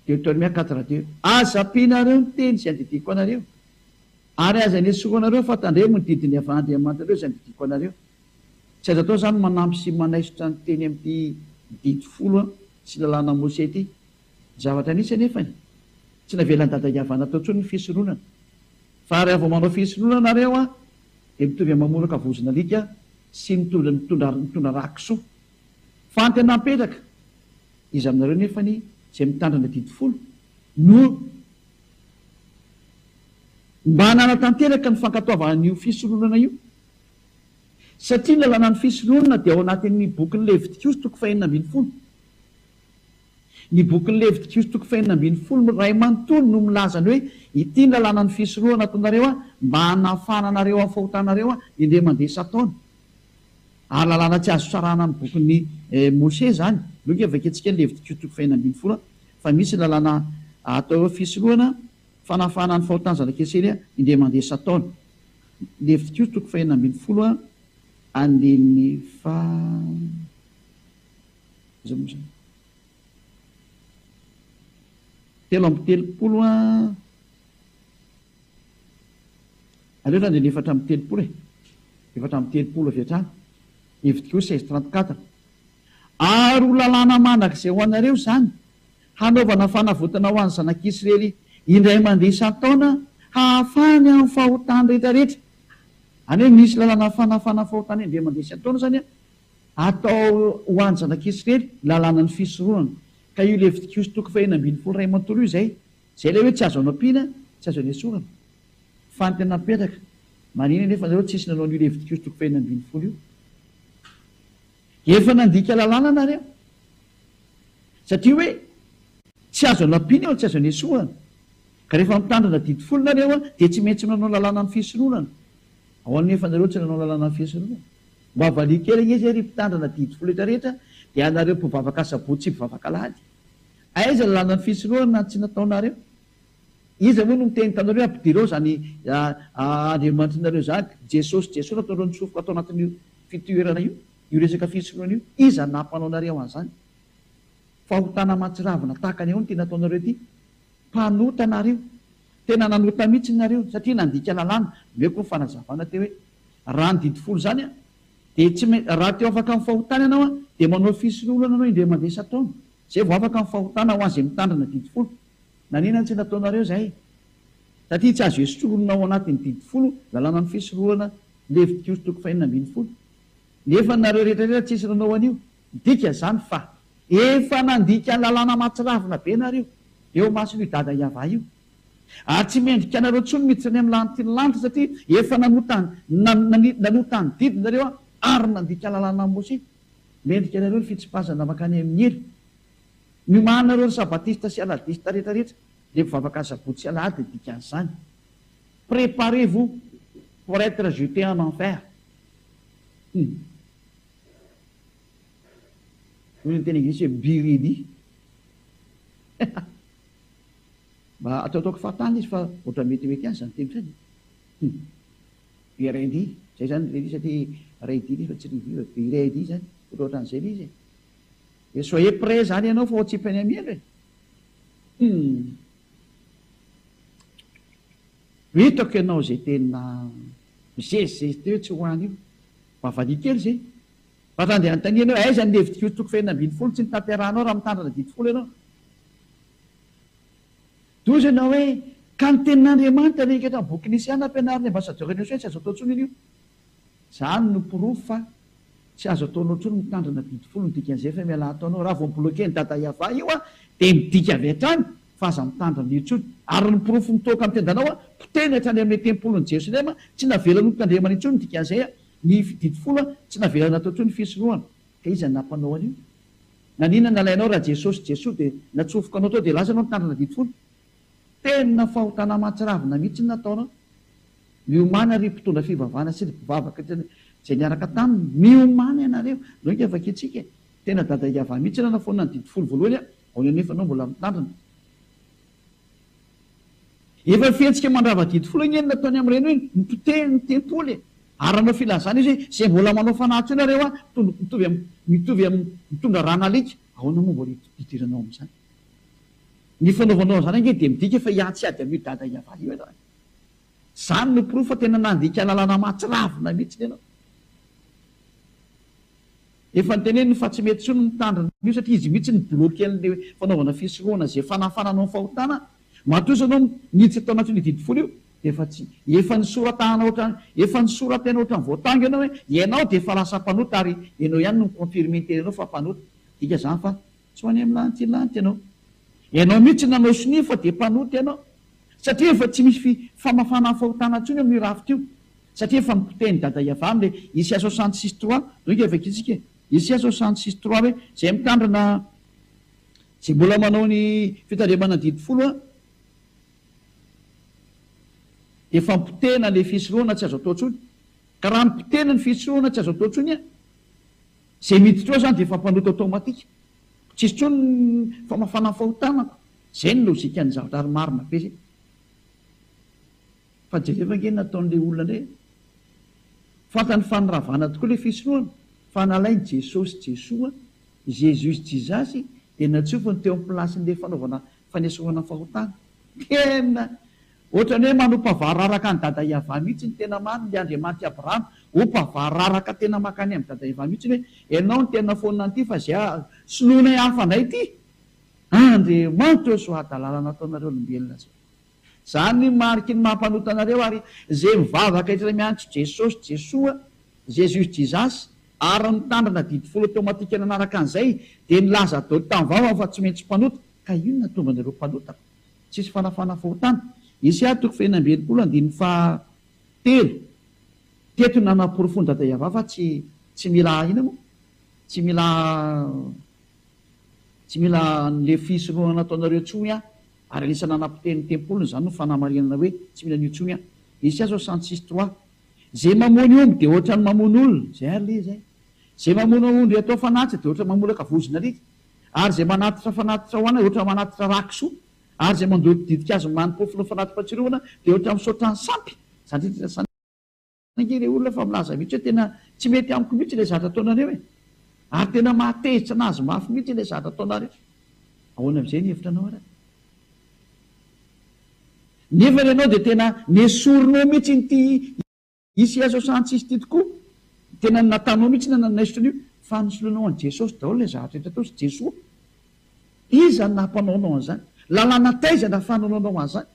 Deoteronomia quatre deux. Aza ampianareo ny teny izay andidiako anareo. Ary aza anesoranareo fa tandremo ny didin'ny avy Andriamanitrareo izay andidiako anareo. Tsy azo atao izany manampy sy manaisotra ny teny amin'ity didy folo sy lalàna Mose ity. Ny zavatra nisy anefany, tsy navelan'i Dada Yavana atao intsony ny fisoronana. Fa raha vao manao fisoronana nareo an, dia mitovy amin'ny mamoraka vozon'alika sy mitondra mitondra mitondra rà kisoa. Fa ny tena mipetraka, iza aminareo nefany izay mitandrina didy folo no Mba nanatanteraka ny fankatoavana an'io fisoronana io. Satria ny lalànan'ny fisoronana dia ao anatin'ny bokin'ny Levitikosy toko fahenina ambin'ny folo. Ny bokin'ny Levitikosy toko fahenina ambin'ny folo iray manontolo no milaza ny hoe ity ny lalànan'ny fisoronana ataonareo mba hanafahana anareo amin'ny fahotanareo indray mandeha isan-taona. Ary lalàna tsy azo sarahana amin'ny bokin'i Mose izany. Aleo ange vakintsika ny Levitikosy toko fahenina ambin'ny folo fa misy ny lalàna atao hoe fisorohana, fanafahana ny fahotan'ny zanak'Israely indray mandeha isan-taona. Levitikosy toko fahenina ambin'ny folo andininy faha. Iza moa izany? 33 an. Aleo raha ny 34 e. 34 avy hatrany. Levitikosy 16 34. Ary ho lalàna mandrakizay ho anareo izany, hanaovana fanavotana ho an'ny zanak'Israely indray mandeha isan-taona hahafahany amin'ny fahotany rehetrarehetra. Any hoe misy lalàna fanafana fahotana indray mandeha isan-taona izany an, atao ho an'ny zanak'Israely, lalànan'ny fisoronana. Ka io Levitikosy toko fahenina ambin'ny folo iray manontolo io izay. Izay ilay hoe tsy azo anampiana, tsy azo anesorana. Fa ny tena mipetraka, maninona anefa nareo tsisy nanao an'io Levitikosy toko fahenina ambin'ny folo io? Efa nandika lalàna nareo. Satria hoe tsy azo anampiana io, tsy azo anesorana. Ka rehefa mitandrina didy folo nareo dia tsy maintsy manao lalànan'ny fisoronana. Ahoana anefa nareo tsy nanao lalànan'ny fisoronana? Mba valio kely ange izay ry mpitandrina didy folo rehetra rehetra dia anareo mpivavaka asabotsy sy mpivavaka alahady. Aiza ny lalànan'ny fisoronana tsy nataonareo? Iza moa no niteny taminareo hoe ampidiro ao izany Andriamanitrinareo izany? Jesosy Jesoa nataonareo nitsofoka tao anatin'io fitoerana io, io resaka fisoronana io. Iza no nampanao anareo an'izany? Fahotana mahatsiravina tahaka ny ahoana ity nataonareo ity? Mpanota nareo. Tena nanota mihitsy nareo satria nandika lalàna. Omeko ny fanazavana teo hoe raha ny didy folo izany dia tsy maintsy raha te ho afaka amin'ny fahotana ianao dia manao fisoronana ianao indray mandeha isan-taona. Izay vao afaka amin'ny fahotana ho an'izay mitandrina didy folo. Nanina no tsy nataonareo izay? Satria tsy azo esorina ao anatin'ny didy folo lalànan'ny fisoronana Levitikosy toko fahenina ambin'ny folo. Nefa nareo rehetra rehetra tsisy nanao an'io. Midika izany fa efa nandika lalàna mahatsiravina be nareo eo imason'io dada Yavah io. Ary tsy mendrika anareo intsony miditra any amin'ny lanitry ny lanitra satria efa nanota nanota ny didy nareo ary nandika lalànan'i Mosesy. Mendrika anareo ny fitsipazana mankany amin'ny helo. Miomàna nareo ry sabatista sy aladista rehetra rehetra, le mpivavaka asabotsy sy alahady ny dikan'izany. Préparez vous pour être jeté en enfer. Hum. Hoy ny teny anglisy hoe be ready. Mba ataotaoko fahatany izy fa ohatran'ny metimety ihany izany teny izany e. Hum. Be ready. Zay zany ready satria ready ilay izy fa tsy ready fa be ready zany. Ohatrohatran'izay ilay izy e. Dia soyez prêt zany ianao fa ho atsipy any amin'ny helo e. Hum. Hitako ianao izay tena mizezizezy teo tsy ho any io. Mba valia kely izay. Fa raha andeha hanontaniana hoe aiza ny levitikosy toko fahenina ambin'ny folo tsy notanterahanao raha mitandrina didy folo ianao. Tohizo ianao hoe ka ny tenin'Andriamanitra rehetra amin'ny boky Nisea nampianarin'ny ambassadeur Enosy hoe tsy azo atao intsony io. Izany no porofo fa tsy azo ataonao intsony mitandrina didy folo ny dikan'izay fa mialà ataonao. Raha vao mi-bloquer ny dada Yavah io an dia midika avy hatrany fa aza mitandrina io intsony. Ary ny porofo mitoaka amin'ny tendanao an, potehiny hatrany amin'ilay tempolin'i Jerosalema, tsy navelany hotandremana intsony ny dikan'izay an, ny didy folo an, tsy navelany natao intsony ny fisorohana. Ka iza no nampanao an'io? Naninona nalainao raha Jesosy Jesoa dia natsofoka anao tao dia lasa ianao nitandrina didy folo? Tena fahotana mahatsiravina mihitsy ny nataonao. Miomàna ry mpitondra fivavahana sy ry mpivavaka izay niaraka taminy. Miomàna ianareo. Ndao ange vakintsika e. Tena dada Yavah mihitsy nanafoana ny didy folo voalohany a. Ao anefa ianao mbola mitandrina. Efa fihetsika mandrava didy folo ange ny nataony amin'ireny hoe nipotehiny ny tempoly e. Ary nanao filazana izy hoe izay mbola manao fanahy intsony nareo a, mitovy amin'ny mitovy amin'ny mitondra ran'alika. Ahoana moa mbola hidiranao amin'izany? Ny fanaovanao an'izany ange dia midika fa hiantsy ady amin'io dada Yavah io ianao e. Izany no porofo fa tena nandika lalàna mahatsiravina mihitsy ianao. Efa noteneniny fa tsy mety intsony ny mitandrina an'io satria izy mihitsy ni-bloquer an'ilay fanaovana fisorohana izay fanafananao ny fahotana. Matoa izao ianao niditra tao anatin'io didy folo io dia efa tsy efa nisoratana ohatran'ny efa nisoratena ohatran'ny voatango ianao hoe ianao dia efa lasa mpanota ary ianao ihany no mi-confirmer ny tenanao fa mpanota. Midika izany fa tsy ho any amin'ny lanitra lanitra ianao. Ianao mihitsy nanao sonia fa dia mpanota ianao. Satria efa tsy misy fi famafana ny fahotana intsony amin'io rafitra io. Satria efa nopotehin'i Dada Yavah amin'ilay Isaia 66 trois, donc efa ekentsika e. Isaia 66 trois hoe izay mitandrina, izay mbola manao ny fitandremana ny didy folo an, dia efa nopotehina ilay fisorohana tsy azo atao intsony. Ka raha nopotehina ny fisorohana tsy azo atao intsony an, izay miditra ao izany dia efa mpanota automatique. Tsisy intsony ny famafana ny fahotana ko. Izay ny logique-n'ny zavatra ary marina be izay. Fa jereo ange ny nataon'ilay olona indray e. Fantany fa niravana tokoa ilay fisorohana fa nalain'i Jesosy Jesoa. Jesus Jesus dia natsofony teo amin'ny place-n'ilay fanaovana fanesorana ny fahotana. Tena ohatran'ny hoe manompa vararaka an'i Dada Yavah mihitsy ny tena marina, ilay Andriamanitr'i Abrahama. Ompa vararaka tena mankany amin'i Dada Yavah mihitsy hoe ianao no tena foanina an'ity fa izay soloinay hafa indray ity. Andriamanitra ô soa hadalana nataonareo olombelona zay. Zany ny mariky ny maha mpanota anareo ary ze mivavaka rehetra miantso Jesosy Jesoa, Jesus Jesus, ary mitandrina didy folo automatique nanaraka an'izay dia nilaza daholo tamin'ny vavany fa tsy maintsy mpanota ka inona tonga anareo mpanota tsisy fanafana fahotana Isaia toko faha 66 andininy faha telo teto nanaporofoan'i Dada Yavah fa tsy tsy mila inona moa tsy mila Tsy mila an'le fisorohana nataonareo intsony aho, ary anisan'ny nanapotehiny ny tempoliny izany no fanamarinana hoe tsy mila an'io intsony aho. Isaia 66 trois. Ze mamono omby dia ohatran'ny mamono olona, zay ary le izy eh. Ze mamono ondry atao fanatitra dia ohatran'ny mamolaka vozon'alika, ary ze manatitra fanatitra ho ana dia ohatran'ny manatitra ra kisoa, ary ze mandoto ditin-kazo manim-pofona fanati-pahatsiarovana dia ohatran'ny misaotra ny sampy. Zany rehetra zany. Ange ilay olona fa milaza mihitsy hoe tena tsy mety amiko mihitsy ilay zavatra ataonareo e! Ary tena mahatezitra anazy mafy mihitsy ilay zavatra ataonareo. Ahoana amin'izay ny hevitra anao ary? Nefa ianao dia tena nesorinao mihitsy ity ICA 66 ity tokoa. Tena natanao mihitsy na nanaisotra an'io fa nosoloinao an'i Jesosy daholo ilay zavatra rehetra tao sy Jesoa. Iza no nampanao anao an'izany? Lalàna taiza nahafahanao nanao an'izany?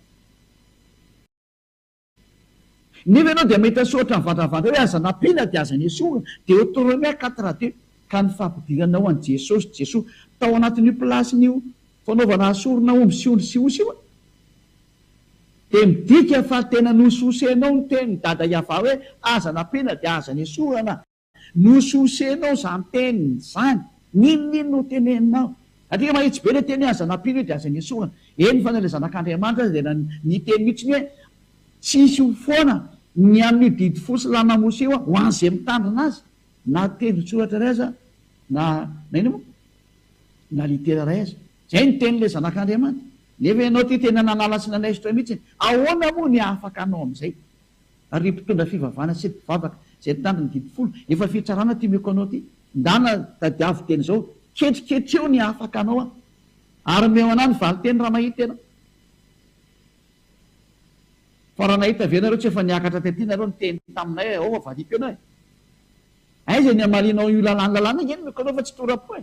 Nefa ianao dia mahita soratra mivandravandra hoe aza nampiana dia aza nesorina, Deoteronomia 4 2, ka ny fampidiranao an'i Jesosy, Jesoa, tao anatin'io place-n'io fanaovana sorona omby sy ondry sy osy io dia midika fa tena nososenao ny tenin'i Dada Yavah hoe aza nampiana dia aza nesorana. Nososenao izany teniny izany. N'inon'inona ho teneninao. Satria mahitsy be ilay teny hoe aza nampiana io dia aza nesorina. Eny fa na ilay zanak'Andriamanitra aza dia niteny mihitsy ny hoe tsy hisy ho foana ny amin'io didy folo sy lalàna Mosè io ho an'izay mitandrina azy. Na tendron-tsoratra iray aza na na inona moa? Na litera iray aza. Izay ny tenin'ilay zanak'Andriamanitra. Nefa ianao ity tena nanala sy nanaisotra mihitsy. Ahoana moa ny hahafaka anao amin'izay? Ary ry mpitondra fivavahana sy mpivavaka izay nitandro ny didy folo, efa fitsarana ity omeko anao ity, ndana tadiavo teny izao, ketriketreo ny hahafaka anao aho, ary omeo anah ny valinteny raha mahita ianao. Fa raha nahita ve nareo tsy efa niakatra tety nareo niteny taminay hoe ao fa valiako ianao e? Aiza ny hamalianao io lalàna lalàna ange no omeko anao fa tsy tora-po e!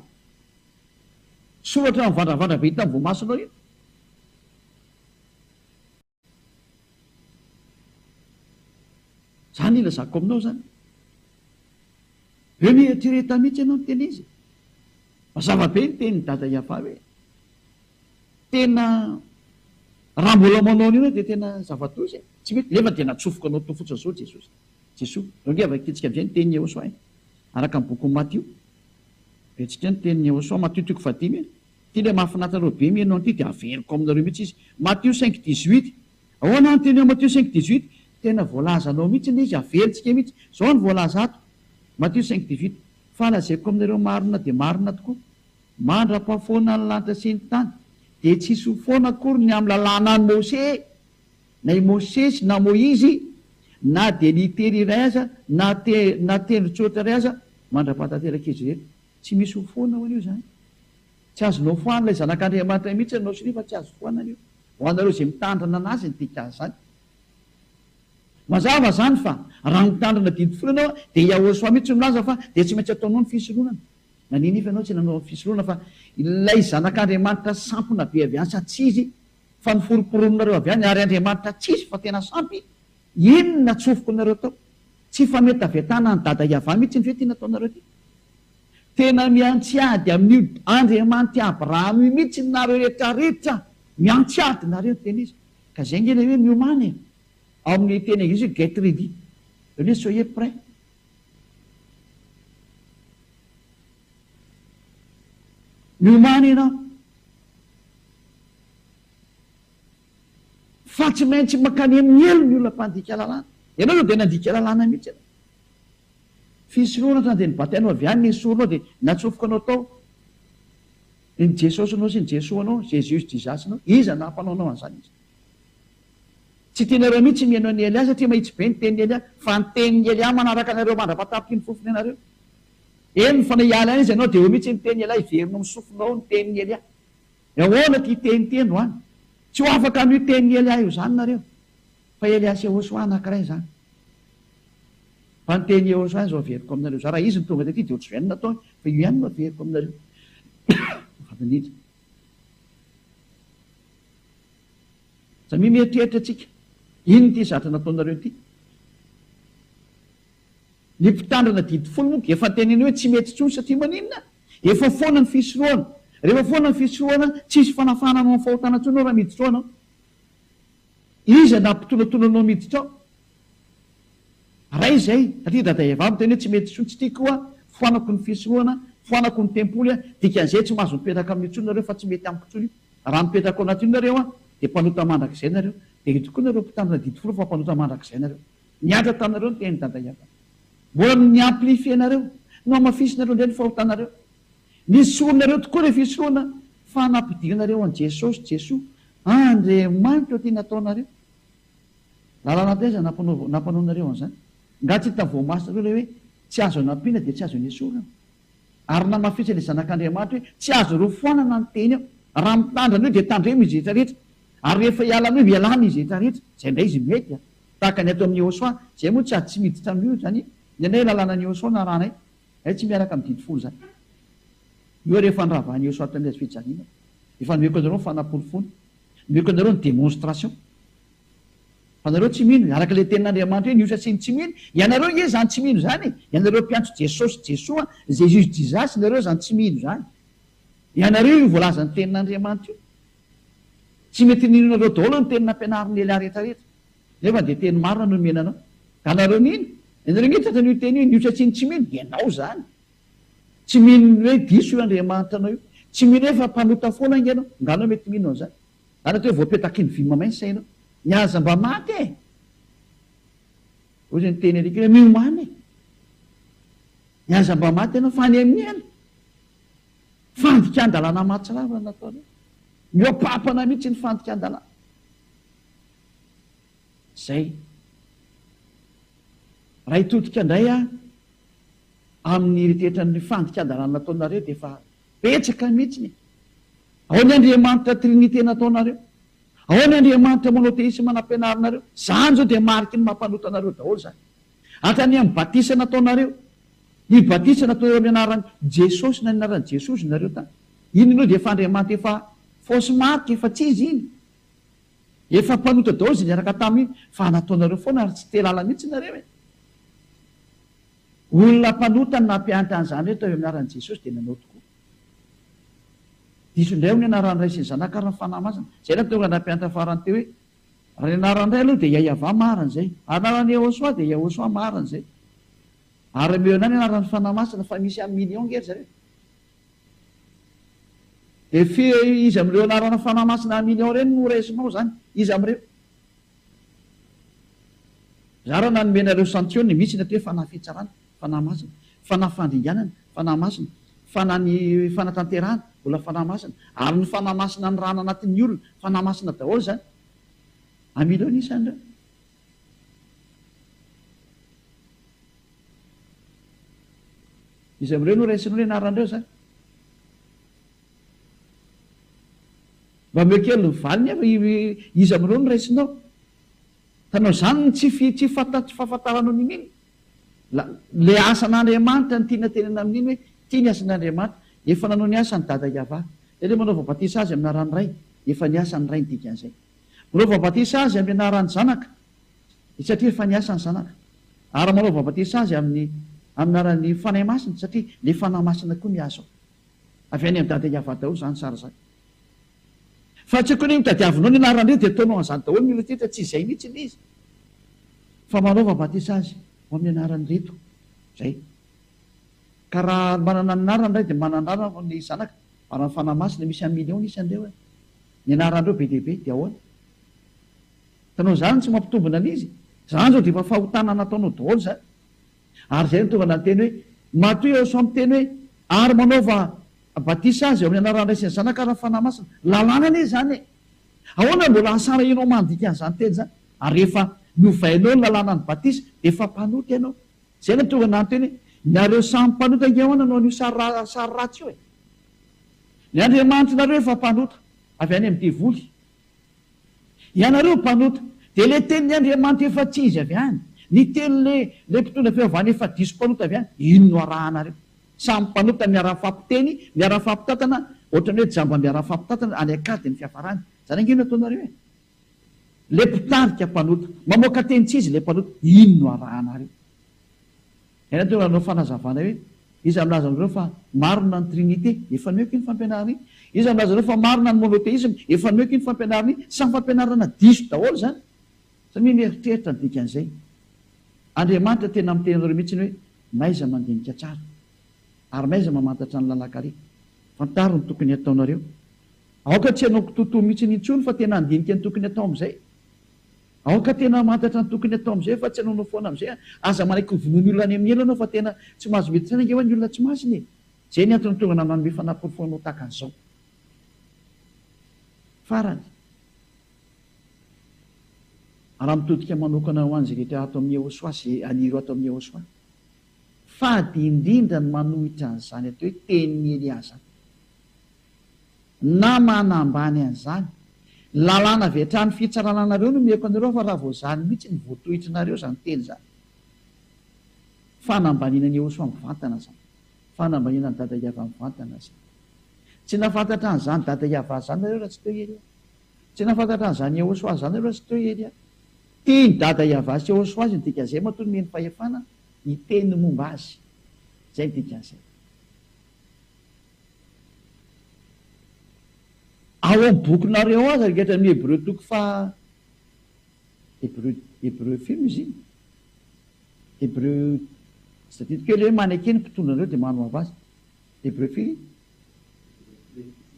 Soratra mivandravandra be hita amin'ny voamasonao io. Zany ilazako aminao zany. Be mieritrereta mihitsy ianao miteny izy. Mazava be ny tenin'i Dada Yava hoe tena raha mbola manao an'io ianao dia tena zava-doza e. Tsy mety, nefa dia natsofoka anao tao fotsiny izao Jesosy. Jesoa. Eo ange vakintsika amin'izay ny tenin'i Yehosua e. Araka ny bokin'i Matio. Betsika ny tenin'i Yehosua, Matio toko fahadimy e. Ty le mahafinaritra anareo be mihaino an'ity dia averiko aminareo mihitsy izy. Matio cinq dix-huit. Ahoana ny teny ao Matio cinq dix-huit? Tena voalazanao mihitsy ilay izy, averintsika mihitsy. Izao no voalaza ato, Matio cinq dix-huit, Fa lazaiko aminareo marina dia marina tokoa, mandra-pahafoana ny lanitra sy ny tany, dia tsy hisy ho foana akory ny amin'ny lalànan'i Mose, na i Mosesy na Moizy, na dia litera iray aza, na te, na tendron-tsoratra iray aza, mandra-pahatanterak'izy ireny. Tsy misy ho foana hono io izany. Tsy azonao foanina ilay zanak'Andriamanitra mihitsy ianao sy fa tsy azo foanana io. Ho anareo izay mitandrina anazy ny dikan'izany. Mazava izany fa raha mitandrina didy folo ianao dia Yahoshuah mihitsy no milaza fa dia tsy maintsy ataonao ny fisoronana. Nanino nefa ianao tsy nanao ny fisoronana fa ilay zanak'Andriamanitra sampona be avy any sa tsy izy fa noforomporoninareo avy any ary Andriamanitra tsy izy fa tena sampy inona natsofokonareo tao? Tsy fametavetana an'i Dada Yavah mihitsy ve ity nataonareo ity? Tena miantsy ady amin'io Andriamanitr'i Abrahama io mihitsy nareo rehetra rehetra! Miantsy ady nareo ny tena izy. Ka zay nge ilay hoe miomàna e! Ao amin'ny teny anglisy hoe get ready. Izany hoe soyez prêt. Miomàna ianao. Fa tsy maintsy mankany amin'ny helo ny olona mpandika lalàna. Ianao izao dia nandika lalàna mihitsy ianao. Fisorohana hatrany dia ny batainao avy any nesorinao dia natsofoka anao tao ny Jesosinao sy ny Jesoanao, Jesus Jesus-nao. Iza no nampanao anao an'izany izy? Tsy tianareo mihitsy mihaino an'i Elia satria mahitsy be ny tenin'i Elia, fa ny tenin'i Elia manaraka anareo mandra-pahatapitry ny fofony anareo. Eny fa na hiala any aza ianao dia eo mihitsy ny tenin'i Elia, hiverina amin'ny sofinao ny tenin'i Elia. Ahoana ity teny ity androany? Tsy ho afaka amin'io tenin'i Elia io izany nareo. Fa Elia sy Yehosua anankiray izany. Fa ny tenin'i Yehosua izao averiko aminareo izao. Raha izy no tonga tety dia ohatr'izao ihany no nataony, fa io ihany no averiko aminareo. Azafady indrindra. Samia mieritreritra tsika. Inona ity zatra nataonareo ity? Ny mpitandrina didy folo moa efa teneno hoe tsy mety intsony satria maninona? Efa foana ny fisorohana. Rehefa foana ny fisorohana, tsisy fanafahana anao amin'ny fahotana intsony anao raha miditra ao ianao. Iza nampitolotolo anao miditra ao? Ray izay, satria dada Eva miteny hoe tsy mety intsony, tsy tiako io an, foanako ny fisorohana, foanako ny tempoly an, dikan'izay tsy mahazo mipetraka amin'io intsony nareo fa tsy mety amiko intsony io. Raha mipetraka ao anatin'io nareo an, dia mpanota mandrakizay nareo. Dia io tokoa nareo mpitandrina didy folo fa mpanota mandrakizay nareo. Niantra taminareo ny tenin'i Dada Eva. Mbola ni-amplifier-nareo, nohamafisinareo indray ny fahotanareo. Nesorinareo tokoa ilay fisorohana fa nampidirinareo an'i Jesosy, Jesoa, Andriamanitra eo ity nataonareo. Lalàna taiza nampanaonareo an'izany? Nga tsy hita voamasonareo ilay hoe tsy azo anampiana dia tsy azo nesorina? Ary namafisin'ilay Zanak'Andriamanitra hoe tsy azo rofoanana ny teny eo. Raha mitandrina an'io dia tandremo izy rehetra rehetra. Ary rehefa hiala an'io, ialana izy rehetra rehetra. Izay indray izy mety a! Tahaka ny ato amin'i Yehosua, izay moa tsy ady tsy miditra amin'io izany, ny anay lalànan'i Yehosua no arahanay. Ay tsy miaraka amin'ny didy folo izany. Io ary efa niravahan'i Yehosua tamin'ny hazo fijaliana. Efa nomeko anareo ny fanaporofoana. Nomeko anareo ny démonstration. Fa nareo tsy mino, araka ilay tenin'Andriamanitra hoe ny osa sy ny tsy mino, ianareo nge izany tsy mino izany e! Ianareo mpiantso Jesosy Jesoa, Jesus Jesus, nareo izany tsy mino izany. Ianareo io voalazan'ny tenin'Andriamanitra io. Tsy mety ninoanareo daholo ny teny nampianarin'i Elia rehetra rehetra. Nefa dia teny marina no nomena anao. Ka nareo mino? Ianareo nge tratran'io teny io, ny osa sy ny tsy mino, ianao izany. Tsy mino ny hoe diso io Andriamanitra anao io. Tsy mino hoe fa mpanota foana ange ianao. Nga anao mety mino an'izany? Zany atao hoe voapetaky ny vy mamay ny sainao. Ny aza mba maty e! Hoy ny teny alika hoe miomàna e! Ny aza mba maty ianao fa any amin'ny helo. Fandikan-dalàna mahatsiravina no nataonao. Mihoa-papana mihitsy ny fandikan-dalàna. Zay. Raha hitodika indray aho amin'ny eritreritra ny fandikan-dalàna nataonareo dia efa betsaka mihitsy e! Ao ny Andriamanitra Trinite nataonareo. Ao ny Andriamanitra Monotheisme nampianarinareo. Izany izao dia mariky ny mampanota anareo daholo izany. Hatrany amin'ny batisa nataonareo. Ny batisa nataonareo amin'ny anaran'i Jesosy na ny anaran'i Jesosy nareo tany. Iny aloha dia efa Andriamanitra efa fausse marque, efa tsy izy iny. Efa mpanota daholo izay niaraka taminy fa nataonareo foana ary tsy te lala mihitsy nareo e. Olona mpanota no nampiantra an'izany hoe tao amin'ny anaran'i Jesosy dia nanao tokoa. Diso indray hono ny anaran'ny Ray sy ny Zanaka ary ny Fanahy Masina. Izay no tonga nampiantra farany teo hoe, raha ny anaran'ny Ray aloha dia Yaiavah marina izay. Anaran'i Yehosua dia Yehosua marina izay. Ary omeo anay ny anaran'ny Fanahy Masina fa misy un million nge ry zareo. Dia firy iza amin'ireo anarana Fanahy Masina un million ireny no raisinao izany? Iza amin'ireo? Za raha nanome anareo santiony misy ny atao hoe fanahy fitsarana, fanahy masina, fanahy fandringanana, fanahy masina, fanahy ny fanatanterahana, mbola fanahy masina, ary ny fanahy masina nirahana anatin'ny olona, fanahy masina daholo izany. Amileo ny isan'ireo. Iza amin'ireo no raisinao ny anaran'ireo izany? Mba omeo kely ny valiny aho iza amin'ireo no raisinao? Hitanao izany ny tsy fi tsy fanta tsy fahafantaranao n'inon'inona. La le asan'Andriamanitra no tiana tenena amin'iny hoe ity ny asan'Andriamanitra. Efa nanao ny asany Dada Yavah. Zay le manaova batisa azy amin'ny anaran'ny Ray. Efa niasa ny Ray ny dikan'izay. Manaova batisa azy amin'ny anaran'ny Zanaka. Satria efa niasa ny Zanaka. Ary manaova batisa azy amin'ny amin'ny anaran'ny Fanahy Masina satria le Fanahy Masina koa miasa ao. Avy any amin'i Dada Yavah daholo izany sary izany. Fa tsy haiko anie tadiavinao ny anaran'ireo dia ataonao an'izany daholo ny olona rehetra, tsy izay mihitsy ilay izy. Fa manaova batisa azy ho amin'ny anaran'ireto. Izay. Ka raha manana ny anarany ray dia manana anarana ny zanaka, ary ny Fanahy Masina misy un million ny isan'ireo e. Ny anaran'ireo be dia be, dia ahoana? Hitanao izany tsy mampitombina an'izy? Izany izao dia efa fahotana nataonao daholo izany. Ary izay no tonga nanteny hoe, Matoa Yehosua miteny hoe, Ary manaova batisa azy ao amin'ny anaran'ny Ray sy ny Zanaka ary ny Fanahy Masina. Lalàna anie izany e! Ahoana no mbola hasarahinao mandika an'izany teny izany? Ary rehefa novainao ny lalànan'ny batisa, dia efa mpanota ianao. Izay no tonga nanteny hoe, Nareo samy mpanota ange ahoana no an'io sary ra sary ratsy io e? Ny Andriamanitrinareo efa mpanota, avy any amin'ny devoly. Ianareo mpanota, dia ilay tenin'ny Andriamanitra efa tsy izy avy any, ny tenin'ilay ilay mpitondra fivavahana efa diso mpanota avy any, ino no arahanareo? Samy mpanota miara-mifampiteny, miara-mifampitantana, ohatran'ny hoe jamba miara-mifampitantana any an-kady ny fiafarany. Izany ange no ataonareo e! Ilay mpitarika mpanota, mamoaka teny tsy izy ilay mpanota, ino no arahanareo? Ianao tonga nanao fanazavana hoe, iza milaza aminareo fa marina ny trinite? Efa nomeko iny fampianarana iny. Iza milaza aminareo fa marina ny monothéisme? Efa nomeko iny fampianarana iny. Samy fampianarana diso daholo izany. Samia mieritreritra ny dikan'izay. Andriamanitra tena miteny anareo mihitsy hoe, mahaiza mandinika tsara. Ary mahaiza mamantatra ny lalan-kaleha. Fantaro ny tokony hataonareo. Aoka tsy hanao kitoatoa mihitsy intsony fa tena handinika ny tokony hatao amin'izay. Aoka tena hamantatra ny tokony atao amin'izay fa tsy hanaonao foana amin'izay an! Aza manaiky ho vonoin'ny olona any amin'ny helo ianao fa tena tsy mahazo mety saina ange hoa ny olona tsy masina e! Izay ny antony tonga nanome fanaporofoanao tahaka an'izao. Farany, raha mitodika manokana ho an'izay rehetra ato amin'ny Ehosoa sy an'ireo ato amin'ny Ehosoa, fady indrindra ny manohitra an'izany atao hoe tenin'i Elia izany. Na manambany an'izany. Lalàna avy hatrany fitsarana anareo no omeko anareo fa raha vao izany mihitsy no voatohitrinareo izany teny izany. Fanambaniana an'i Yehosua mivantana izany. Fanambaniana an'i Dada Yavah mivantana izany. Tsy nahafantatra an'izany Dada Yavah izany nareo raha tsy teo i Elia. Tsy nahafantatra an'izany Yehosua izany nareo raha tsy teo i Elia. Tian'i Dada Yavah sy Yehosua izy ny dikan'izay matoa nomeny fahefana hiteny momba azy. Izay ny dikan'izay. Ao amin'ny bokinareo ao aza rehetra amin'ny Hebreo toko faha Hebreo Hebreo firy moa izy iny? Hebreo tsy tadidiko kely hoe maneke ny mpitondra anareo dia manoava azy. Hebreo firy?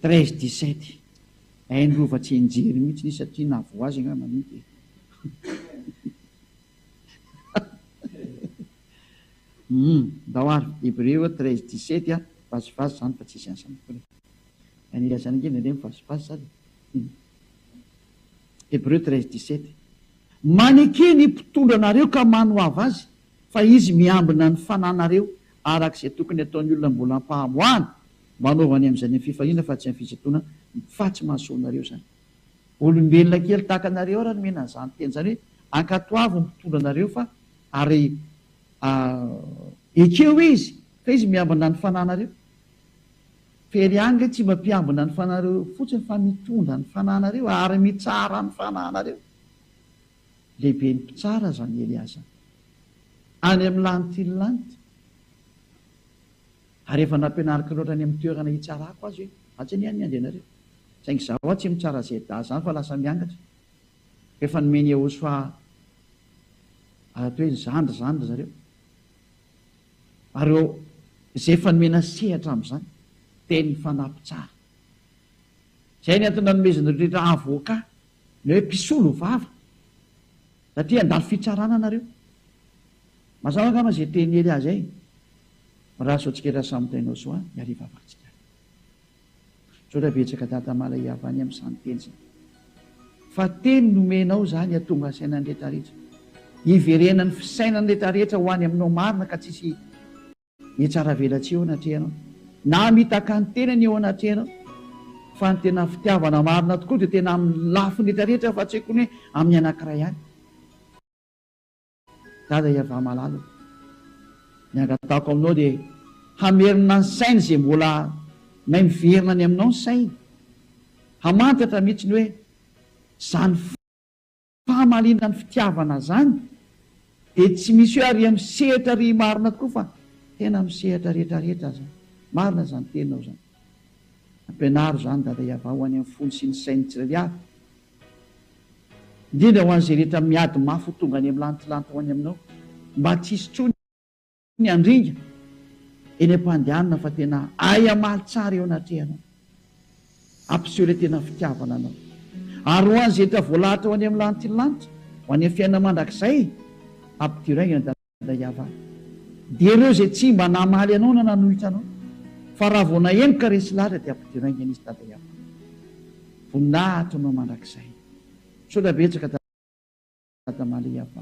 13 17. Hain'ny rova tsy enjery mihitsy izy satria nahavoa azy angamba ny dia. Humm ndao ary, Hebreo 13 17 a, vazivazy zany fa tsisy an'izany akory e. Ny ilazana ange indraindray mivazivazy zany e. Humm. Hebreo 13 17 Maneke ny mpitondra anareo ka manoava azy, fa izy miambina ny fananareo araka izay tokony hataon'ny olona mbola am-pahamoahana, mba hanaovany amin'izany amin'ny fifaliana fa tsy amin'ny fisintonana, fa tsy mahasoa anareo izany. Olombelona kely tahaka anareo ary nomena an'izany teny izany hoe ankatoavy ny mpitondra anareo fa ary ekeo izy fa izy miambina ny fananareo. Fery ihany nge tsy mba mpiambina ny fanareo fotsiny fa mitondra ny fananareo ary mitsara ny fananareo. Lehiben'ny mpitsara izany Elia izany. Any amin'ny lanity ny lanitra. Ary efa nampianariko loatra any amin'ny toerana hitsarako azy hoe, atsy anie any miandry anareo. Saingy izaho aho tsy mitsara ZA izany fa lasa miangatra. Efa nomen'i Yehosua atao hoe zandry izany ry zareo. Ary eo izay efa nomena sehatra amin'izany dia ny fanahy mpitsara. Izay ny antony nanomezana ireo rehetra avocat, ny hoe mpisolo vava. Satria handalo fitsarana nareo. Mazava angamba izay tenin'i Elia izay. Raha sao tsika samy tainao soa ny hariva vatsika. Misaotra betsaka Dada Malay avy any amin'izany teny izany. Fa teny nomenao izany hatonga saina ny retraretra. Hiverenan'ny fisainan'ny retraretra ho any aminao marina ka tsisy hihatsaravelatsihy eo anatrehanao. Na hamitaka ny tenany eo anatrehanao. Fa ny tena fitiavana marina tokoa dia tena amin'ny lafiny retraretra fa tsy haiko ny hoe amin'ny anankiray ihany. Dada Yavah malala o! Ny angatahako aminao dia hamerina ny sainy izay mbola may miverina any aminao ny sainy, hamantatra mihitsy ny hoe izany fahamaliana ny fitiavana izany dia tsy misy hoe ary amin'ny sehatra ry marina tokoa fa tena amin'ny sehatra rehetra rehetra izany. Marina izany teninao izany. Ampianaro izany Dada Yavah ho any amin'ny fony sy ny sain'ny tsirairay avy. Indrindra ho an'izay rehetra miady mafy ho tonga any amin'ny lantilanty ho any aminao, mba tsy hisy intsony ny handringa eny am-pandehanana fa tena hay hamaly tsara eo anatrehanao. Hampiseho ilay tena fitiavana anao. Ary ho an'izay rehetra voalahatra ho any amin'ny lantilanty, ho any amin'ny fiainana mandrakizay, ampidiro haingana Dada Yavah. Dia ireo izay tsy mba namaly anao na nanohitra anao, fa raha vao naheno ka resy lahatra dia ampidiro haingana izy Dada Yavah. Voninahitra anao mandrakizay. Misaotra betsaka Dada Malia fa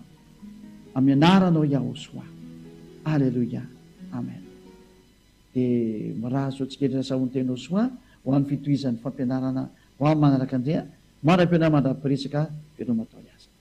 amin'ny anaranao Yahoshuah. Aleloia. Amen. Dia mirary soa antsika rehetra Sahontenao soa ho an'ny fitohizan'ny fampianarana ho amin'ny manaraka indray. Mandra-pihaona mandra-piresaka veloma atao hiasa.